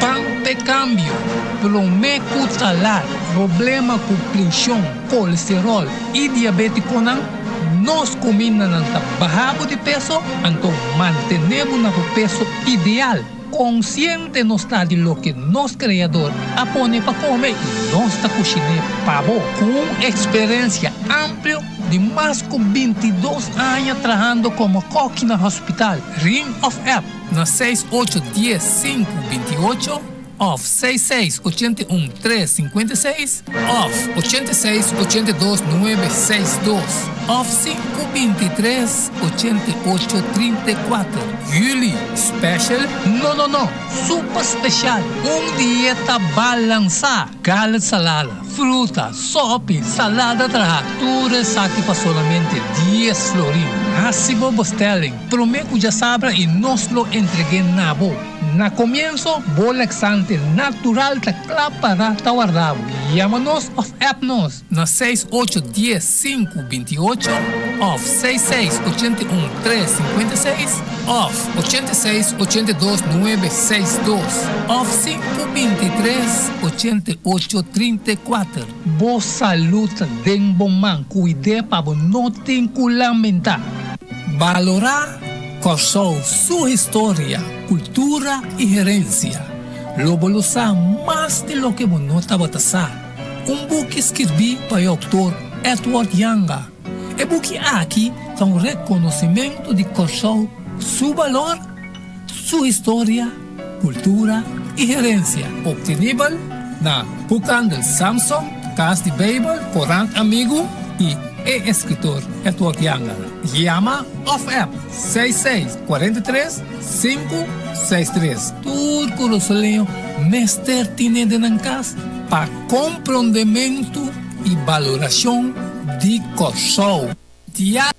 Pan p'e kambio, promé ku ta lat, problema ku prenshon, kolesteròl i diabétikonan, nos kumindanan ta baha bo di peso, anto mantené bo na bo peso ideal. Konsiente nos ta di loke nos Kreador a pone pa kome i nos ta kushiné pa bo. Ku un eksperensia amplio di mas ku 22 aña trahando komo kòki na hospital, Ring òf app. Na seis ocho dies sinku 28 òf seis seis 81 tres 56 òf 86 82 nuebe seis dos òf sinku 23 88 34. Juli special? No no no! Super special! Un dieta balansá! Garlic salada, fruta, sopi, salada traha, tur esaki pa solamente dies florin. Hasi bo bestelling prome ku djasabra i nos lo entreg'é na bo. Na komienso, bo laxante natural ta kla para ta warda bo. Yama nos òf app nos na seis ocho dies sinku 28 òf seis seis 81 tres 56 òf 86 82 nuebe seis dos òf sinku 23 88 34. Bo salud ta den bo man, kuid'é pa bo no tin ku lamentá. Balorá Kòrsou su historia, kultura i herensia. Lo bo lo sa mas di loke bo no tabata sa. Un buki skirbí pa e outor Edward Janga. E buki aki ta un rekonosimentu di Kòrsou su balor, su historia, kultura i herensia. Optenibel na Boekhandel Samson, Kas di Beibel, Korant Amigu i e eskritor Edward Janga. Yama òf app 66 43 563. Tur kurasoleño mester tine den nan kas pa komprondementu i balorashon di Kòrsou. Dia.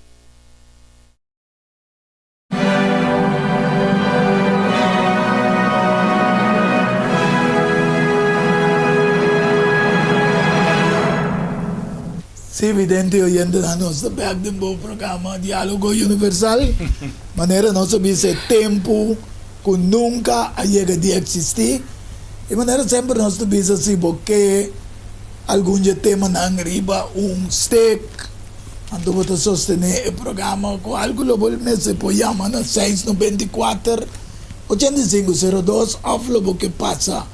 Sí, vidente y oyentenan, nos ta bek den bo programa Diálogo Universal. Manera nos a bisa e tempu ku nunka a yega di eksistí. I manera semper nos ta bisa si bo ke algun dje temanan riba un stek, anto bo ta sostené e programa ku algu lo bo mester por yama na seis 94 85 sero dos òf lo bo ke pasa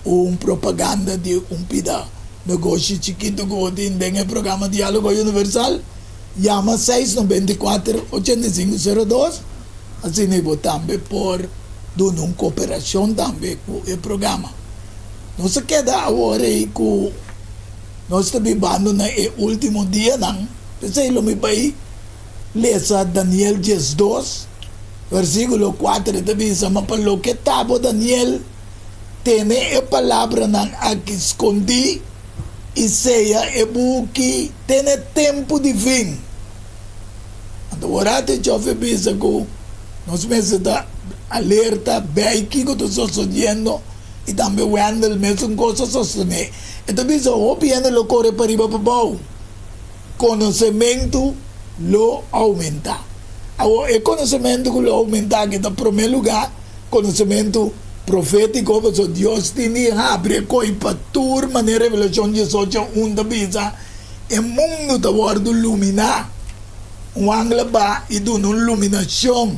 un propaganda di un pida. negoshi chikitu ku bo tin den e programa Diálogo Universal, yama 694 85 02, asina bo tambe por duna un koperashon tambe ku e programa. Nos a keda awor ei ku nos ta bibando na e último dianan, p'esei lo mi bai lesa Daniel 12, versíkulo 4, e ta bisa, Ma pa loke ta bo, Daniel, tene e palabranan aki skondí i seya e buki te na e tempu di fin. Anto ora te Jofe bisa ku nos mester ta alerta bei kiko ta sosodiendo i tambe Wendell mesun kos a sostené. E ta bisa hopi hende lo kore pariba pabou. Konosementu lo oumentá. Awor e konosementu ku lo oumentá aki ta promé lugá konosementu profétiko, pasobra Dios tin di habri e koi pa tur manera. Revelashon 18 un ta bisa, E mundu ta wòrdu luminá. Un angel a ba i duna un luminashon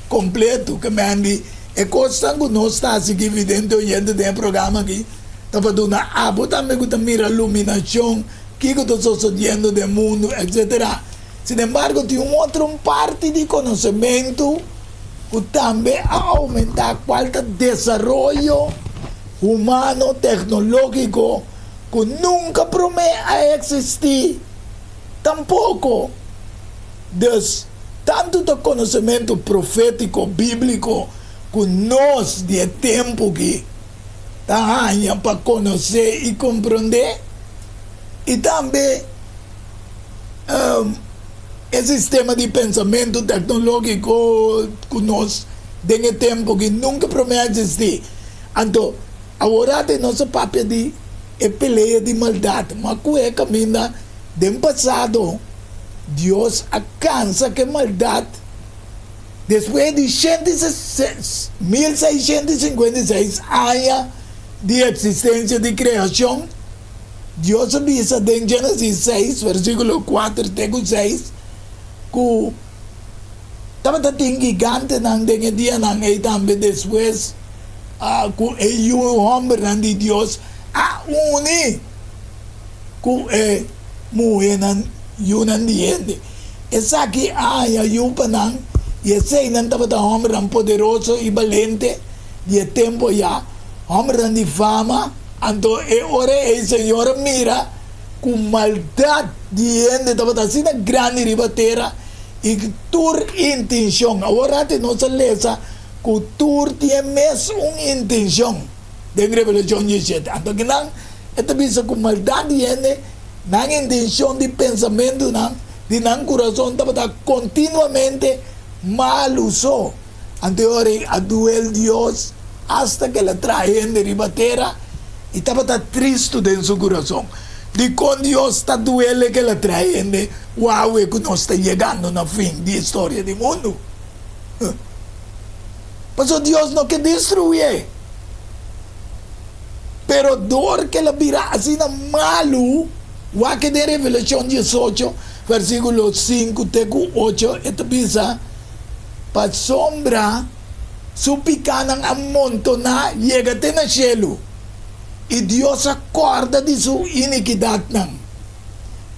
kompletu. Ke men di e kosnan ku nos ta hasi aki vidente oyente den e programa aki ta pa duna abo tambe ku ta mira luminashon kiko ta sosodiendo den mundu etsetera. Sinembargo tin un otro un parti di konosementu ku tambe a oumentá kual ta desaroyo humano teknológiko ku nunka promé a eksistí tampoko. Dus, tantu ta konosementu profétiko bíbliko ku nos di e tempu aki ta haña pa konosé i komprondé, i tambe e sistema di pensamentu teknológiko ku nos den e tempu aki nunka promé a eksistí. Anto, Awor te nos a papia di e pelea di maldat, ma ku e kaminda den pasado Dios a kansa ku e maldat despues di 1656 aña di eksistensia di kreashon. Dios a bisa den Genesis 6 versikulo 4 te ku 6 ku tabata tin gigantenan den e dianan ei tambe despues. Ku e yu hòmbernan di Dios a uni ku e muhénan yunan di hende. Esaki a haña yu pa nan, i eseinan tabata hòmbernan poderoso i balente di e tempu ayá, hòmbernan di fama. Anto e ora ei Señor a mira ku maldat di hende tabata asina grandi riba tera, i tur intenshon. Awor ati nos a lesa ku tur tin e mes un intenshon den Revelashon 17. Anto kinan e ta bisa ku maldat di hende, nan intenshon di pensamentunan di nan kurason tabata kontinuamente malu so. Anto e ora ei a duel Dios asta ku el a traha hende riba tera i tabata tristu den su kurason. Dikon Dios ta duel e ku el a traha hende wawe ku nos ta yegando na fin di historia di mundu? Pasobra Dios no ke destruié. Pero dor ke el a bira asina malu, wak den Revelashon 18, versíkulo 5 te ku 8, e ta bisa, Pasobra su pikánan a montoná yega te na shelu, i Dios a kòrda di su inikidatnan.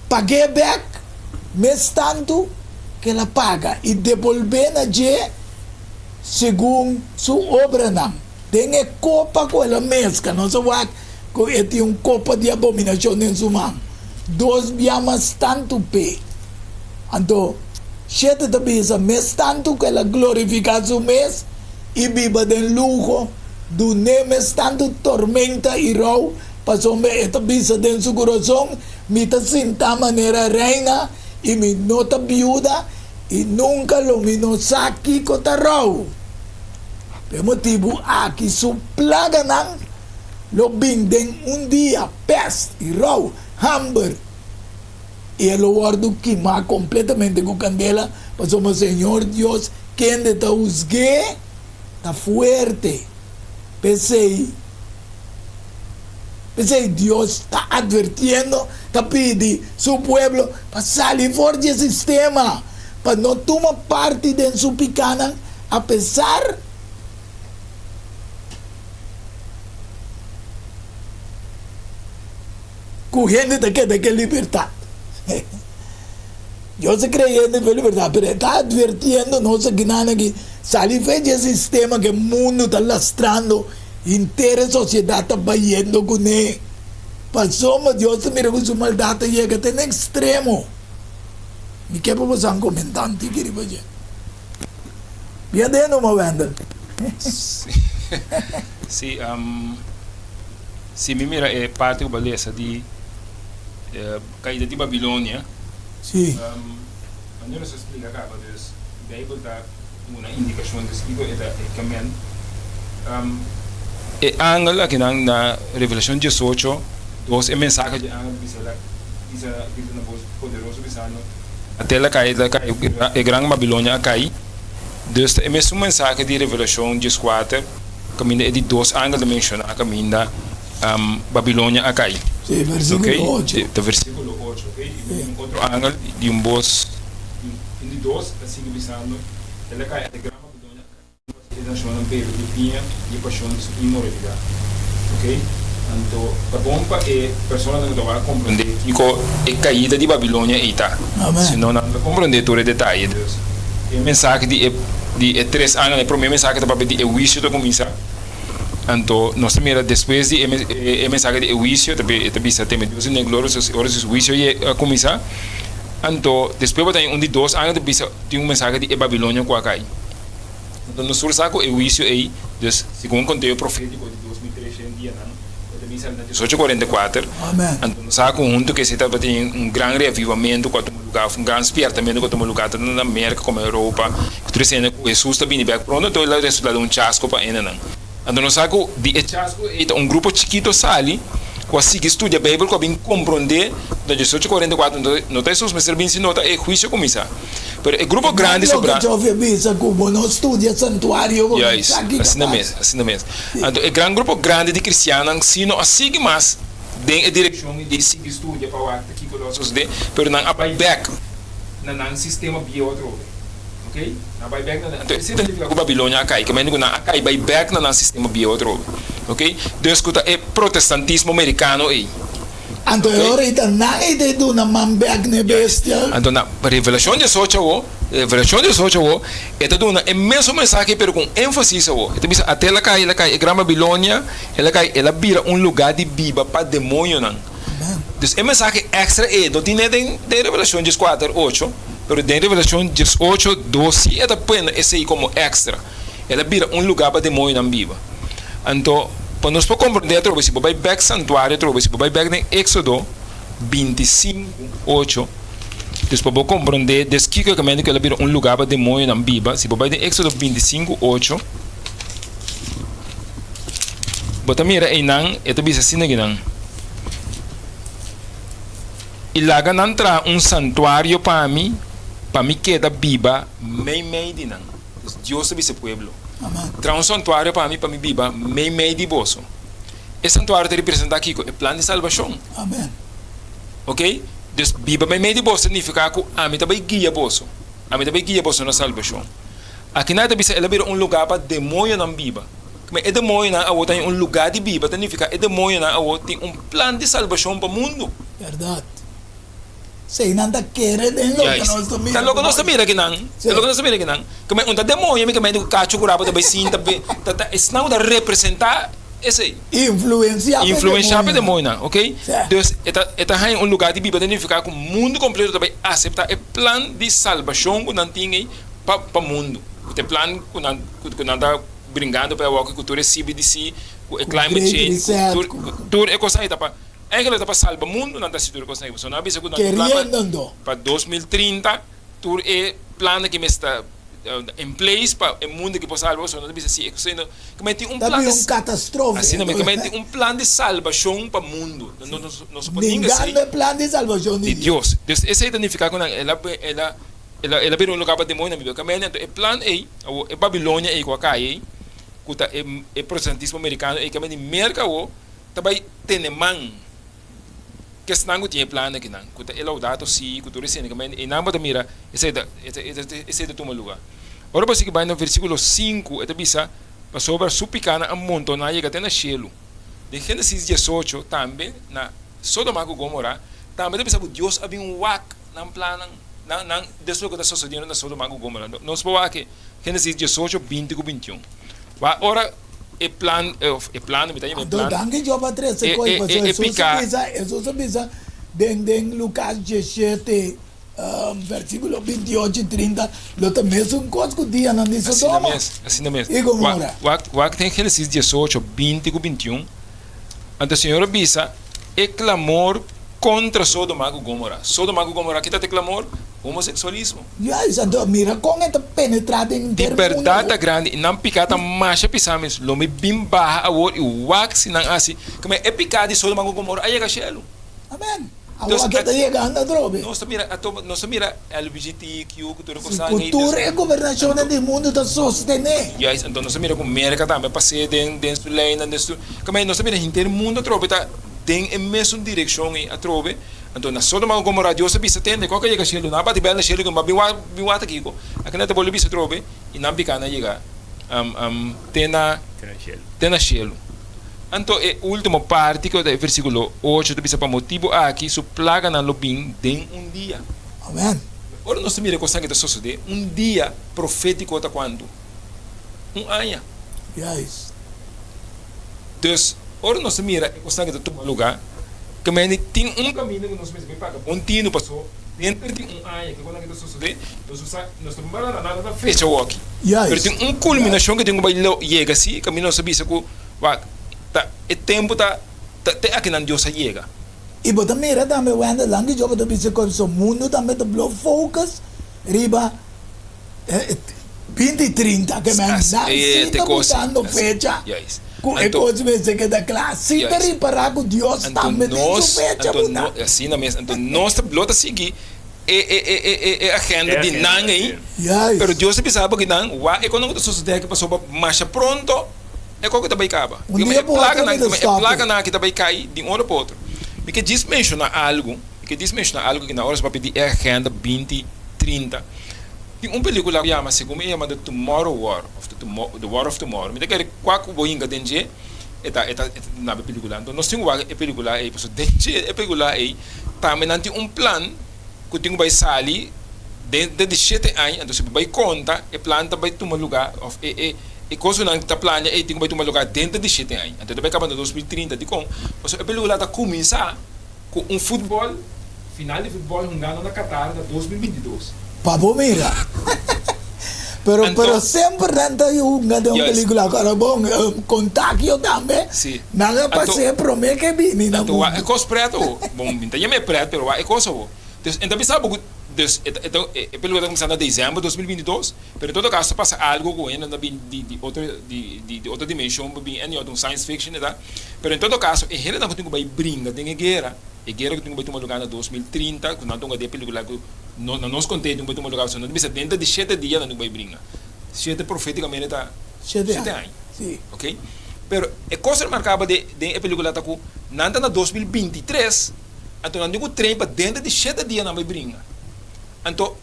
Pag'é bèk mes tantu ku el a paga i debolbé na dje segun su obranan. Den e kopa ku el a meska, nos a wak ku e tin un kopa di abominashon den su man, dos bia mas tantu p'e. Anto, shete ta bisa, mes tantu ku el a glorifiká su mes i biba den luho, dun'é mes tantu tormenta i rou, pasobra e ta bisa den su kurason, Mi ta sintá manera reina i mi no ta biuda i nunka lo mi no sa kiko ta rou. P'e motibu aki su plaganan lo bin den un dia, pèst i rou, hamber, i e lo wòrdu kimá kompletamente ku kandela, pasobra Señor Dios, kende ta husg'é, ta fuerte. P'esei. P'esei Dios ta advertiendo, ta pidi su pueblo pa sali for di e sistema, pa no tuma parti den su pikánan, apesar Ku hende ta keda ke libertat. Dios a krea hende ku e libertat, pero e ta atvertiendo nos akinan aki, sali fe dje sistema ku e mundu ta lastrando, henter e sosiedat ta bayendo kuné. Pasobra Dios ta mira ku su maldat ta yega te na ekstremo. Mi ke pa boso a komentá un tiki riba dje. Bien den numa, Wendel. Sí, si mi mira e parti ku bo a lesa di kaida di Babilonia, Sí. manera nos a splika kaba, dus Beibel ta duna indikashon des kiko e ta e kemen. E angel akinan na Revelashon diesocho, dos e mensahe dje angel bisa la bisa grita na bos poderoso bisando, Ate el a kai, el a kai, e gran Babilonia a kai. Dus ta e mesun mensahe di Revelashon dieskuater kaminda e di dos angel ta menshoná kaminda Babilonia a kai. Sí, versíkulo ocho. Ta versíkulo ocho, ok. I un otro angel di un bos un di dos ta sigui bisando, El a kai, ate gran Babilonia a kai. E nashonnan bebe di biña di e pashon di su inmoralidat. Ok? Anto, ta bon pa e personanan ku ta wak komprondé kiko e kaida di Babilonia ei ta. Si no, nan no ta komprondé tur e detaye. Dus, e mensahe di e di e tres angelnan, e promé mensahe ta papia di e huisio ta kuminsá. Anto, nos ta mira despues di e e mensahe di e huisio, ta e ta bisa teme Dios i dun'é gloria, ora su huisio a kuminsá. Anto, despues bo ta haña un di dos angel ta bisa tin un mensahe di e Babilonia ku a kai. Anto nos tur sa ku e huisio ei, dus segun konteo profétiko di 2300 dianan, ku ta bin sali na 1844, anto nos sa ku huntu ku esei tabatin un gran reavivamentu ku a tuma lugá, òf un gran spièrtamentu ku a tuma lugá tantu na Merka komo Europa, ku tur esei ku Hesus ta bini bèk pronto, anto el a resultá den un chasko pa hendenan. Anto nos sa ku di e chasku ei ta un grupo chikito sali ku a sigui studia Beibel ku a bin komprondé ku na 1844 no ta Hesus mester bin sino ta e huisio kuminsá. Pero e grupo grandi sobrá. Loke Jofi a bisa ku bo no studia santuario bo no sa kiko Asina mes, asina mes. Anto e gran grupo grandi di kristiannan si no a sigui mas den e direkshon di sigui studia pa wak ta kiko lo a sosodé, pero nan a bai bèk na nan sistema bieu atrobe. Ok, nan a bai bèk na nan. Anto esei ta nifiká ku Babilonia a kai, kemende ku nan a kai bai bèk na nan sistema bieu atrobe. Ok, dus ku ta e protestantismo merikano ei. Anto e ora ei ta nan ei ta e duna man bek na e bestia. Anto na Revelashon diesocho awo, Revelashon diesocho awo, e ta duna e mesun mensahe pero ku un énfasis awo. E ta bisa, Ate el a kai, el a kai, e gran Babilonia, el a kai, el a bira un lugá di biba pa demonionan. Dus e mensahe èkstra ei no tin den den Revelashon dieskuater, ocho, pero den Revelashon diesocho, dos sí e ta pone esei komo èkstra. El a bira un lugá pa demonionan biba. Anto, pa nos por komprondé atrobe, si bo bai bèk santuario atrobe, si bo bai bèk den Éksodo 25, 8, dus pa bo komprondé des kiko e kaminda ku el a bira un lugá pa demonionan biba, si bo bai den Éksodo 25, 8, bo ta mira einan e ta bisa asina kinan, I laga nan traha un santuario pa mi, pa mi keda biba meimei di nan. Dus Dios ta bisa e pueblo, Traha un santuario pa mi, pa mi biba meimei di boso. E santuario ta representá kiko? E plan di salbashon. Oke? Dus biba meimei di boso ta nifiká ku ami ta bai guia boso. Ami ta bai guia boso na salbashon. Akinan e ta bisa el a bira un lugá pa demoñonan biba. Kome e demoñonan awor ta haña un lugá di biba ta nifiká e demoñonan awor tin un plan di salbashon pa mundu. Bèrdat. Sey nan ta kere den loke nos ta mira. Ta loke nos ta mira kinan. Ta loke nos ta mira kinan. Kome un ta demoño mi keme di ku kachu ku rabo ta bai sinta be ta ta esnan ku ta representa esey. Influencia pa e Influencia pa e demoñonan, ok. Dus e ta e ta haña un lugar di biba ta nifica ku mundu kompleto ta bai asepta e plan di salbashon ku nan tin ey pa pa mundu. Ku ta e plan ku nan ku nan ta bringando pa e awor ku tur e CBDC ku e climate change ku tur tur e kosnan ey ta pa Eigenlijk ta pa salba mundu nan ta hasi tur e kosnan ei. Pasobra nan a bisa ku nan tin plan pa pa 2030 tur e plannan ki mester ta in place pa e mundu aki por salba. Pasobra nan ta bisa si e kos ei no kimen tin un plan di asina mes kimen tin un plan di salbashon pa mundu. Nos no por ninga esei di Dios. Dus esei ta nifiká ku nan el a el a el a bira un lugar pa demonionan biba. Kimen anto e plan ei awor e Babilonia ei ku a kai ei ku ta e protestantismo merikano ei kimen di Merka awor ta bai tene man kesnan ku tin e plan akinan, ku ta e Laudato Si, ku tur esei, einan bo ta mira esei ta esei ta tuma luga. Ora bo sigui bai na versíkulo sinku e ta bisa, Pasobra su pikánan a montoná yega te na shelu. Den Génesis diesocho tambe na. Sodoma ku Gomora, tambe ta bisa ku Dios a bin wak nan plannan, nan, nan, des loke ta sosodiendo na Sodoma ku Gomora. Nos por wak e Genesis 18, 20 ku 21. Wak ora e plan, e plan, mi ta yama e Anto plan, danki Job a trese e, koi, e, pasobra e, e Hesus a piká. bisa, Hesus a bisa den, den Lukas 17, Versíkulo 28 i 30, Lo ta mesun kos ku dianan di Asina Sodoma mes, asina mes. i Gomora. Wak, wak den Génesis 18, 20 ku 21, Anto Señor a bisa, E klamor kontra Sodoma ku Gomora. Sodoma ku Gomora, kita ta e klamor? Homoseksualismo. Juist, anto mira kon e ta penetrá den Di henter bèrdat mundu. ta grandi i nan piká ta masha pisá mes. Lo mi bin baha awor i wak si nan hasi. Kome e piká di Sodoma ku Gomora a yega shelu. Amen. Awor ke ta yegando atrobe. Nos ta mira ato nos ta mira LBGTQ ku tur e Si kosnan ku ei. tur e gobernashonnan di mundu ta sostené. Juist, anto nos ta mira ku Merka tambe a pas'é den den su leinan den su kamba nos ta mira henter mundu atrobe ta den e mesun direkshon ei atrobe. Anto na Sodoma ku Gomora Dios a bisa tende ku a yega shelu nan a bati bel na shelu ku nan bin wak bin wak ta kiko. Akina ta bolbe bisa atrobe i nan piká nan yega te na te na shelu. Anto e ultimo parti ku ta e versíkulo ocho ta bisa, Pa motibu aki su plaganan lo bin den un dia. Amen. Ora nos ta mira e kosnan ki ta sosodé, un dia profétiko ta kuantu? Un aña. Juist. Dus, ora nos ta mira e kosnan ki ta tuma lugá, ke mende tin un kaminda ku nos mester bai paga bon tinu paso denter di un aña ke kosnan ki ta sosodé, nos no sa, nos ta mara na nada ta fecha awoki. Juist. Pero tin un kulminashon ku tin ku bai yega si, kaminda nos ta bisa ku Wak, ta e tempu ta ta te akinan Dios a yega. I bo ta mira tambe Wendel lan di Job ta bisa ku so mundu tambe ta blo focus riba 20 i 30 ke men nan si ta buscando fecha ku e kos mester keda kla si ta ripara ku Dios tambe tin su fecha buna. Asina mes anto nos ta lo ta sigui e e e e e agenda di nan ei pero Dios ta bisa bo kinan wak e kono ku ta sosode aki pasobra masha pronto. E koko ta bai kaba. Un dia E pa otro plakanan mi ta e stop. plakanan aki ta bai kai di un ora pa otro. Mi ke djis menshoná algu, mi ke djis menshoná algu ki na ora su papia di e agenda binti 30. Tin un pelikula ku yama, segun mi e yama The Tomorrow War of The Tomo The War of Tomorrow. Mi ta kere kua ku bo hinka den dje e ta e ta e ta duna bo e pelikula. Anto nos tin ku wak e pelikula ei pasobra den dje e pelikula ei tambe nan tin un plan ku tin ku bai sali denter di shete aña. Anto si bo bai konta e plan ta bai tuma luga of e e E kos ku nan ta plania ei tin ku bai tuma lugá denter di shete aña. Anto ta bai kaba na 2030. Dikon? Pasobra e pelikula ta kuminsá ku un futbòl, final di futbòl hungando na Qatar na 2022. Pa bo mira. Pero Anto, pero semper nan ta hunga den un juist. pelikula. Ahora bon, Contagio tambe Sí. nan a Anto, pas'é promé ke bini na anto wak e mundu. kos prèt awo. Bon, mi ta yama e prèt, pero wak e kos awo. Dus, en ta bisa bo ku, dus, e ta, e ta, e pelikula ta kuminsá na desèmber 2022. Pero en todo caso ta pasa algo cu hende ta bin di di otro di di di otro dimension pa bin anyhow ta un science fiction e ta. Pero en todo caso e hendenan cu tin cu bay bringa den e guera, e guera cu tin cu bay tuma lugar na 2030 cu nan ta hunga den e pelicula cu no na nos cont'e tin cu bay tuma lugar pasobra nan ta bisa denter di shete dia nan tin cu bay bringa. Shete profeticamente ta Shete shete aña, aña. si. Ok. Pero e cos remarcabel de den e pelicula ta cu nan ta na 2023 anto nan tin cu train pa denter di shete dia nan bay bringa. Anto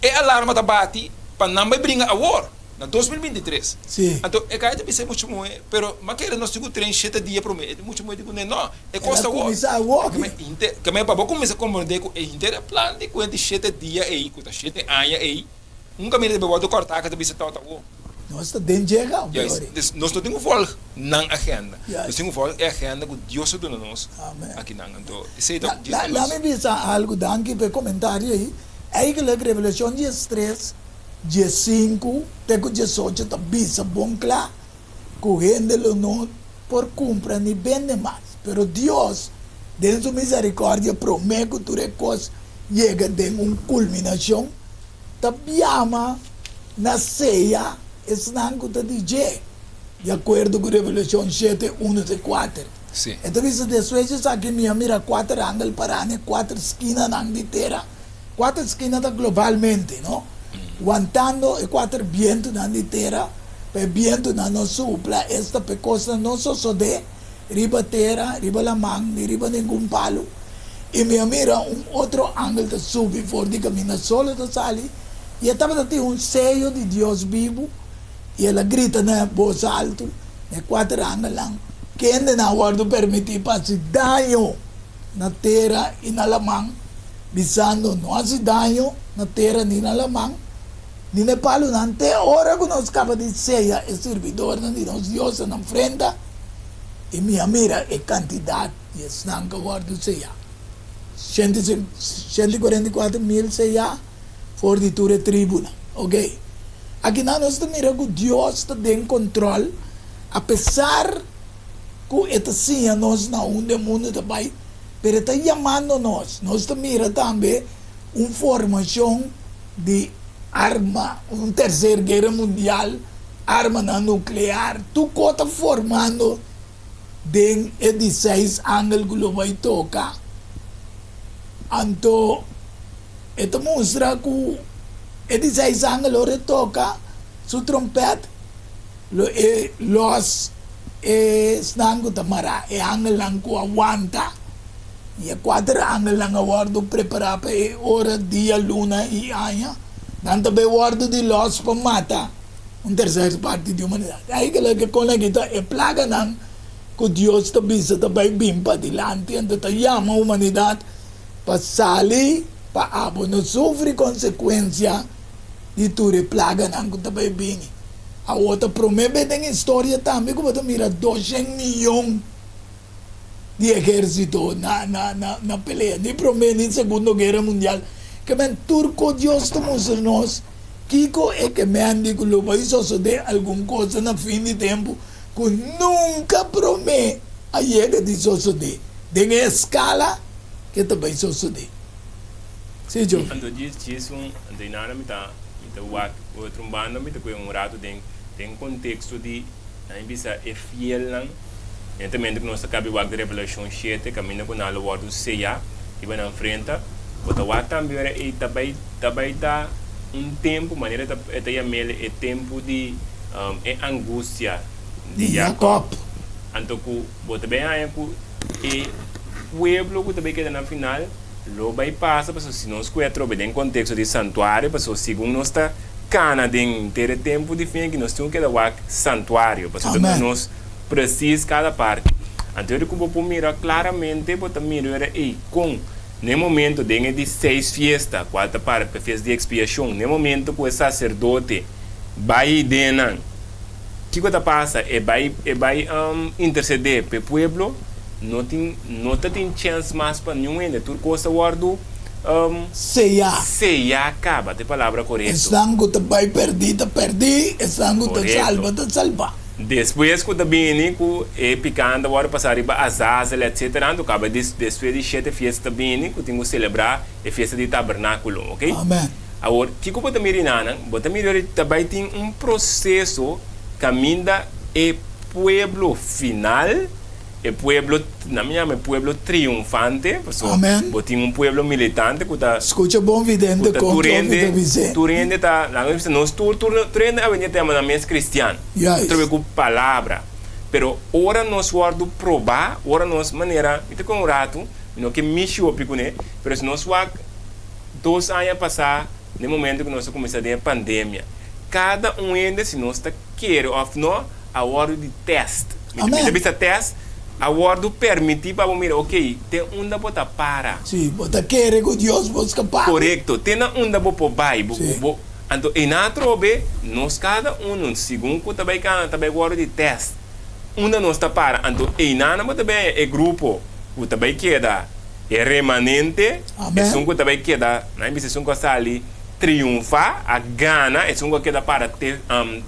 e alarma ta bati pa nan bai bringa awor, na 2023. Sí. Anto e kai ta bisa e mucha muhe, pero m'a kere nos tin ku train shete dia prome. E mucha muhe di ku ne, no, e El kos a ta awor. kuminsá awor. Keme hinte, keme pa bo kuminsá komprendé ku e henter e plan di kuenta di shete dia ei, ku ta shete aña ei, un kaminda ta bai wòrdu kòrtá ku ta bisa tòt awor. Nos ta den dje gau, Juist. Gloria. Dus nos no tin ku vòlg nan agenda. Juist. Nos tin ku vòlg e agenda ku Dios a duna nos Amen. akinan. Anto esei ta La, djis la, pa la nos. mi bisa algu, danki pa e komentario ei. Eigenlijk Revelashon 13, 15 te ku 18 ta bisa bon kla ku hende lo no por kumpra ni bende mas. Pero Dios, den su miserikordia, promé ku tur e kos yega den un kulminashon, ta biama na sea esnan ku ta di dje, di akuerdo ku Revelashon shete, unu te kuater. Sí. E ta bisa, Despues di esaki mi a mira kuater angel pará na e kuater skinanan di tera. Kuater skina ta globalmente, no? Wantando e kuater bientunan di tera, pa e bientunan no supla, esta pa e kosnan no sosodé riba tera, riba laman, ni riba ningun palu. I mi a mira un otro angel ta subi for di kaminda solo ta sali, i e tabata tin un seyo di Dios bibu, i el a grita na bos altu na e kuater angelnan, Kendenan a wòrdu permití pa hasi daño? na tera i na laman, bisando, No hasi daño na tera ni na laman, ni na e palunan, te ora ku nos kaba di seya e sirbidornan di nos Dios na nan frenta. I mi a mira e kantidat di esnan ku a wòrdu seyá, 144 mil seyá for di tur e tribunan. Oké, akinan nos ta mira ku Dios ta den kontròl, apesar ku e ta siña nos na unda e mundu ta bai, pero e ta yamando nos. Nos ta mira tambe un formashon di arma, un terser guera mundial, armanan nuklear, tur kos ta formando den e di seis angel ku lo bai toka. Anto e ta mustra ku e di seis angel ora e toka su trompèt, lo e lòs esnan ku ta mará, e angelnan ku a wanta, i e kuater angelnan a wòrdu prepará pa e ora, dia, luna i aña, nan ta bai wòrdu di lòs pa mata un terser parti di humanidat. Ai kila ke kon aki ta e plaganan ku Dios ta bisa ta bai bin padilanti, anto ta yama humanidat pa sali pa abo no sufri konsekuensia di tur e plaganan ku ta bai bini. Awor ta promé bes den historia tambe ku bo ta mira doshen miyon di ehérsito na na na na pelea, ni promé ni segundo guera mundial. Ke men tur ku Dios ta mustra nos kiko e ke men di ku lo bai sosodé algun cosa na fin di tempu ku nunka promé a yega di sosodé den e eskala ke ta bai sosodé. Sí, Joe. Anto djis djis un anto i nada mi ta mi ta wak otro un banda mi ta kohe un ratu den den konteksto di nan bisa e fielnan netamente ku nos ta kabi wak di Revelashon shete kaminda ku nan lo wòrdu seyá riba nan frenta bo ta wak tambe ora ei ta bai ta bai ta un tempu manera e ta e ta yam'el e tempu di e angustia di Di Jakòb. Anto ku bo ta bai haña ku e pueblo ku ta bai keda na final lo bai pasa pasobra si nos kue atrobe den konteksto di santuario pasobra segun nos ta kana den henter e tempu di fin aki nos tin ku keda wak santuario pasobra ta duna nos presis kada parti. Anto ora ku bo por mira klaramente bo ta mira ora ei kon na e momento den e di seis fiesta kual ta para pa e fiesta di ekspiashon na e momento ku e saserdote bai den nan kiko ta pasa e bai e bai intersedé pa e pueblo no tin no ta tin chèns mas pa niun hende tur kos ta wòrdu Seyá. Seyá kaba ta e palabra korekto. Esnan ku ta bai pèrdí ta pèrdí, esnan ku ta salba ta salbá. Despues ku ta bini ku e pikan ta wòrdu pasá riba Azazel etsetera anto kaba despues di shete fiesta ta bini ku tin ku selebrá e fiesta di tabernákulo oke. Amen. Awor kiko bo ta mira inanan bo ta mira ta bai tin un proseso kaminda e pueblo final E pueblo, nan mi yama e pueblo triunfante, pasobra Amen. bo tin un pueblo militante ku ta, Skucha bon ku vidente ta kon tur Job hende, ta bis'é. tur hende ta, nan a bisa nos tur, tur, tur hende awendia ta yama nan mes kristian, Juist. trobe ku palabra. Pero ora nos wòrdu probá, ora nos manera, mi ta kon un ratu, mi no ke mishi hopi kuné, pero si nos wak dos aña pasá, den momento ku nos a kuminsá den e pandemia, kada un hende si nos ta kere òf no, a wòrdu di tèst. Mi ta Amen. bisa tèst, a wòrdu permití pa bo mira, okey, te unda bo ta para. Sí, bo ta kere ku Dios por skapá bo. Korekto, te na unda bo por bai. Bo, Sí. bo, anto einan atrobe, nos kada unu, segun ku ta bai kana, ta bai wòrdu di tèst. Unda nos ta para. Anto einan bo ta bai haña e grupo ku ta bai keda e remanente, Amen. esun ku ta bai keda, nan bisa esun ku a sali triunfá, a gana, esun ku a keda para te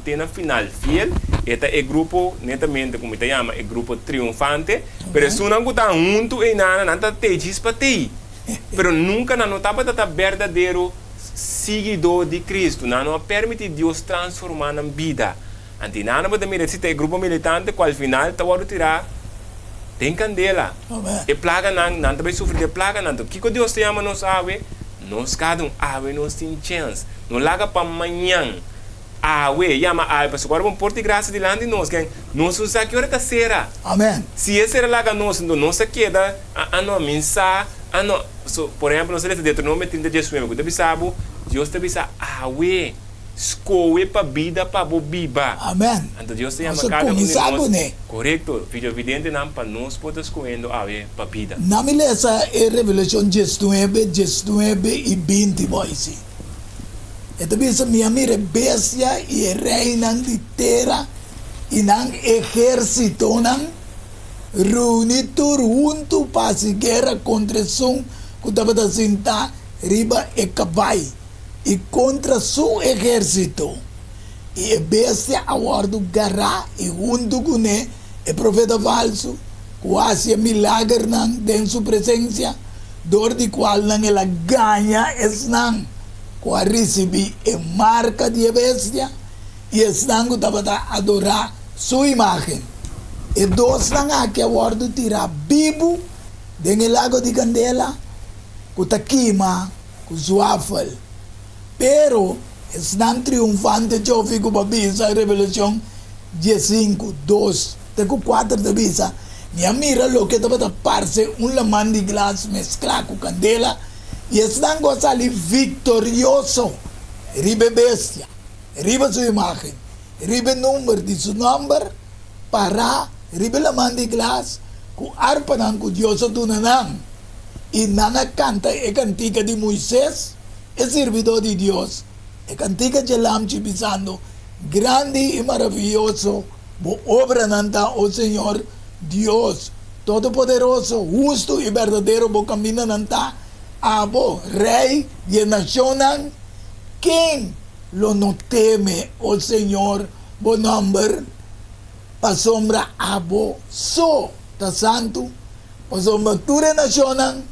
te na final fiel, e ta e grupo netamente ku mi ta yama e grupo triunfante, pero esunnan ku ta huntu einan nan ta tei djis pa tei, pero nunka nan no tabata ta berdadero siguidó di Kristu, nan no a permití Dios transformá nan bida. Anti nan bo ta mira si ta e grupo militante ku al final ta wòrdu tirá den kandela. E plaganan, nan ta bai sufri di e plaganan. Anto kiko Dios ta yama nos awe? Nos kada un awe nos tin chèns. No laga pa mañan. Awe, yama awe pasobra ora bo por tin grasia dilanti nos, ken nos no sa ki ora ta sera. Si e sera laga nos, anto nos a keda, a no, mi sa, a no. So, por ehèmpel, nos ta lesa Deuteronomio 30 diesnuebe ku ta bisa bo, Dios ta bisa awe. Skohe pa bida pa bo biba. Amen. Anto Dios ta Nos yama a kada un di kuminsá nos, kuné. korekto, videovidentenan, pa nos por ta skohendo awe pa bida. Na mi lesa e Revelashon diesnuebe, diesnuebe i binti boisi. E ta bisa, Mi a mira e bestia i e reinan di tera i nan ehérsitonan reuní tur huntu pa hasi guera kontra esun ku tabata sintá riba e kabai i kontra su ehérsito. I e bestia a wòrdu gará i huntu kuné e profeta falsu ku hasi e milagernan den su presensia, dor di kualnan el a gaña esnan ku a risibí e marka di e bestia i esnan ku tabata adorá su imágen. E dosnan aki a wòrdu tirá bibu den e lago di kandela ku ta kima ku zwafel. Pero esnan triunfante djofi ku bo bisa Revelashon diesinku, dos te ku kuater ta bisa, Mi a mira loke tabata parse un laman di glas mesklá ku kandela, i esnan ku a sali viktorioso riba e bestia, riba su imágen, riba e number di su nòmber, pará riba e laman di glas ku arpanan ku Dios a duna nan. I nan a kanta e kantika di Moises, e sirbidó di Dios, e kantika dje Lamchi, bisando, Grandi i maravioso bo obranan ta, o Señor Dios Todopoderoso, hustu i berdadero bo kamindanan ta, abo, Rei di e nashonnan. Ken lo no teme, o Señor, bo nòmber? Pasobra abo so ta santu. Pasobra tur e nashonnan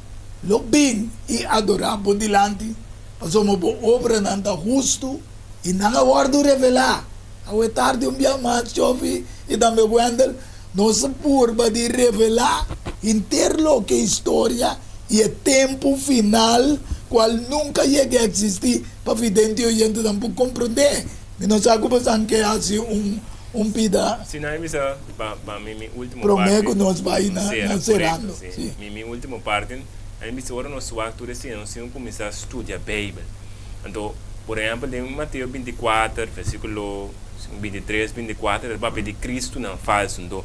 lo bin i adorá bo dilanti, pasobra bo obranan ta hustu i nan a wòrdu revelá. Awe tardi un bia mas, Jofi i tambe Wendell, nos a purba di revelá henter loke historia i e tempu final kual nunka yega eksistí pa vidente i oyentenan por komprondé. Mi no sa ku bosan ke hasi un un pida. Si nan bisa pa pa mi mi ultimo Prome parti ku nos bai na sera na korekto serando si si. mi mi ultimo parti a mi bisa ora nos wak tur esei nos tin ku kuminsá studia beibel anto por ehèmpel den Mateo 24 versíkulo 23 24 ta papia di kristunan falsu anto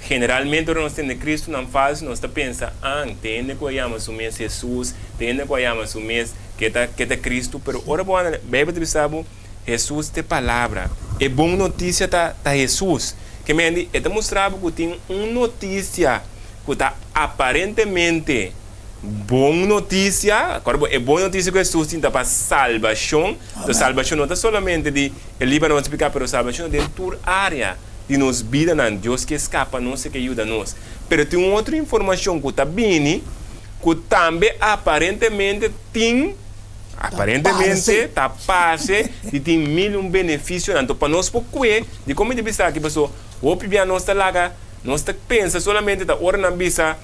generalmente ora nos tende kristunan falsu nos ta pensa an te hende ku a yama su mes Hesus te hende ku a yama su mes ke ta ke ta Kristu pero ora bo anda beibel ta bisa bo Hesus t'e Palabra. E bon notisia ta ta Hesus. Ke mendi e ta mustra bo ku tin un notisia ku ta aparentemente bon notisia. Akorda bo, e bon notisia ku Hesus tin ta pa salbashon. Enton salbashon no ta solamente di e libra nos di piká, pero salbashon ta den tur área di nos bidanan. Dios ke skapa nos, e ke yuda nos. Pero tin un otro informashon ku ta bini ku tambe aparentemente tin. Aparentemente ta parse di tin mil un beneficionan. Anto pa nos por cue di con mi ta bisa aki paso hopi bia nos ta laga nos ta pensa solamente ta ora nan bisa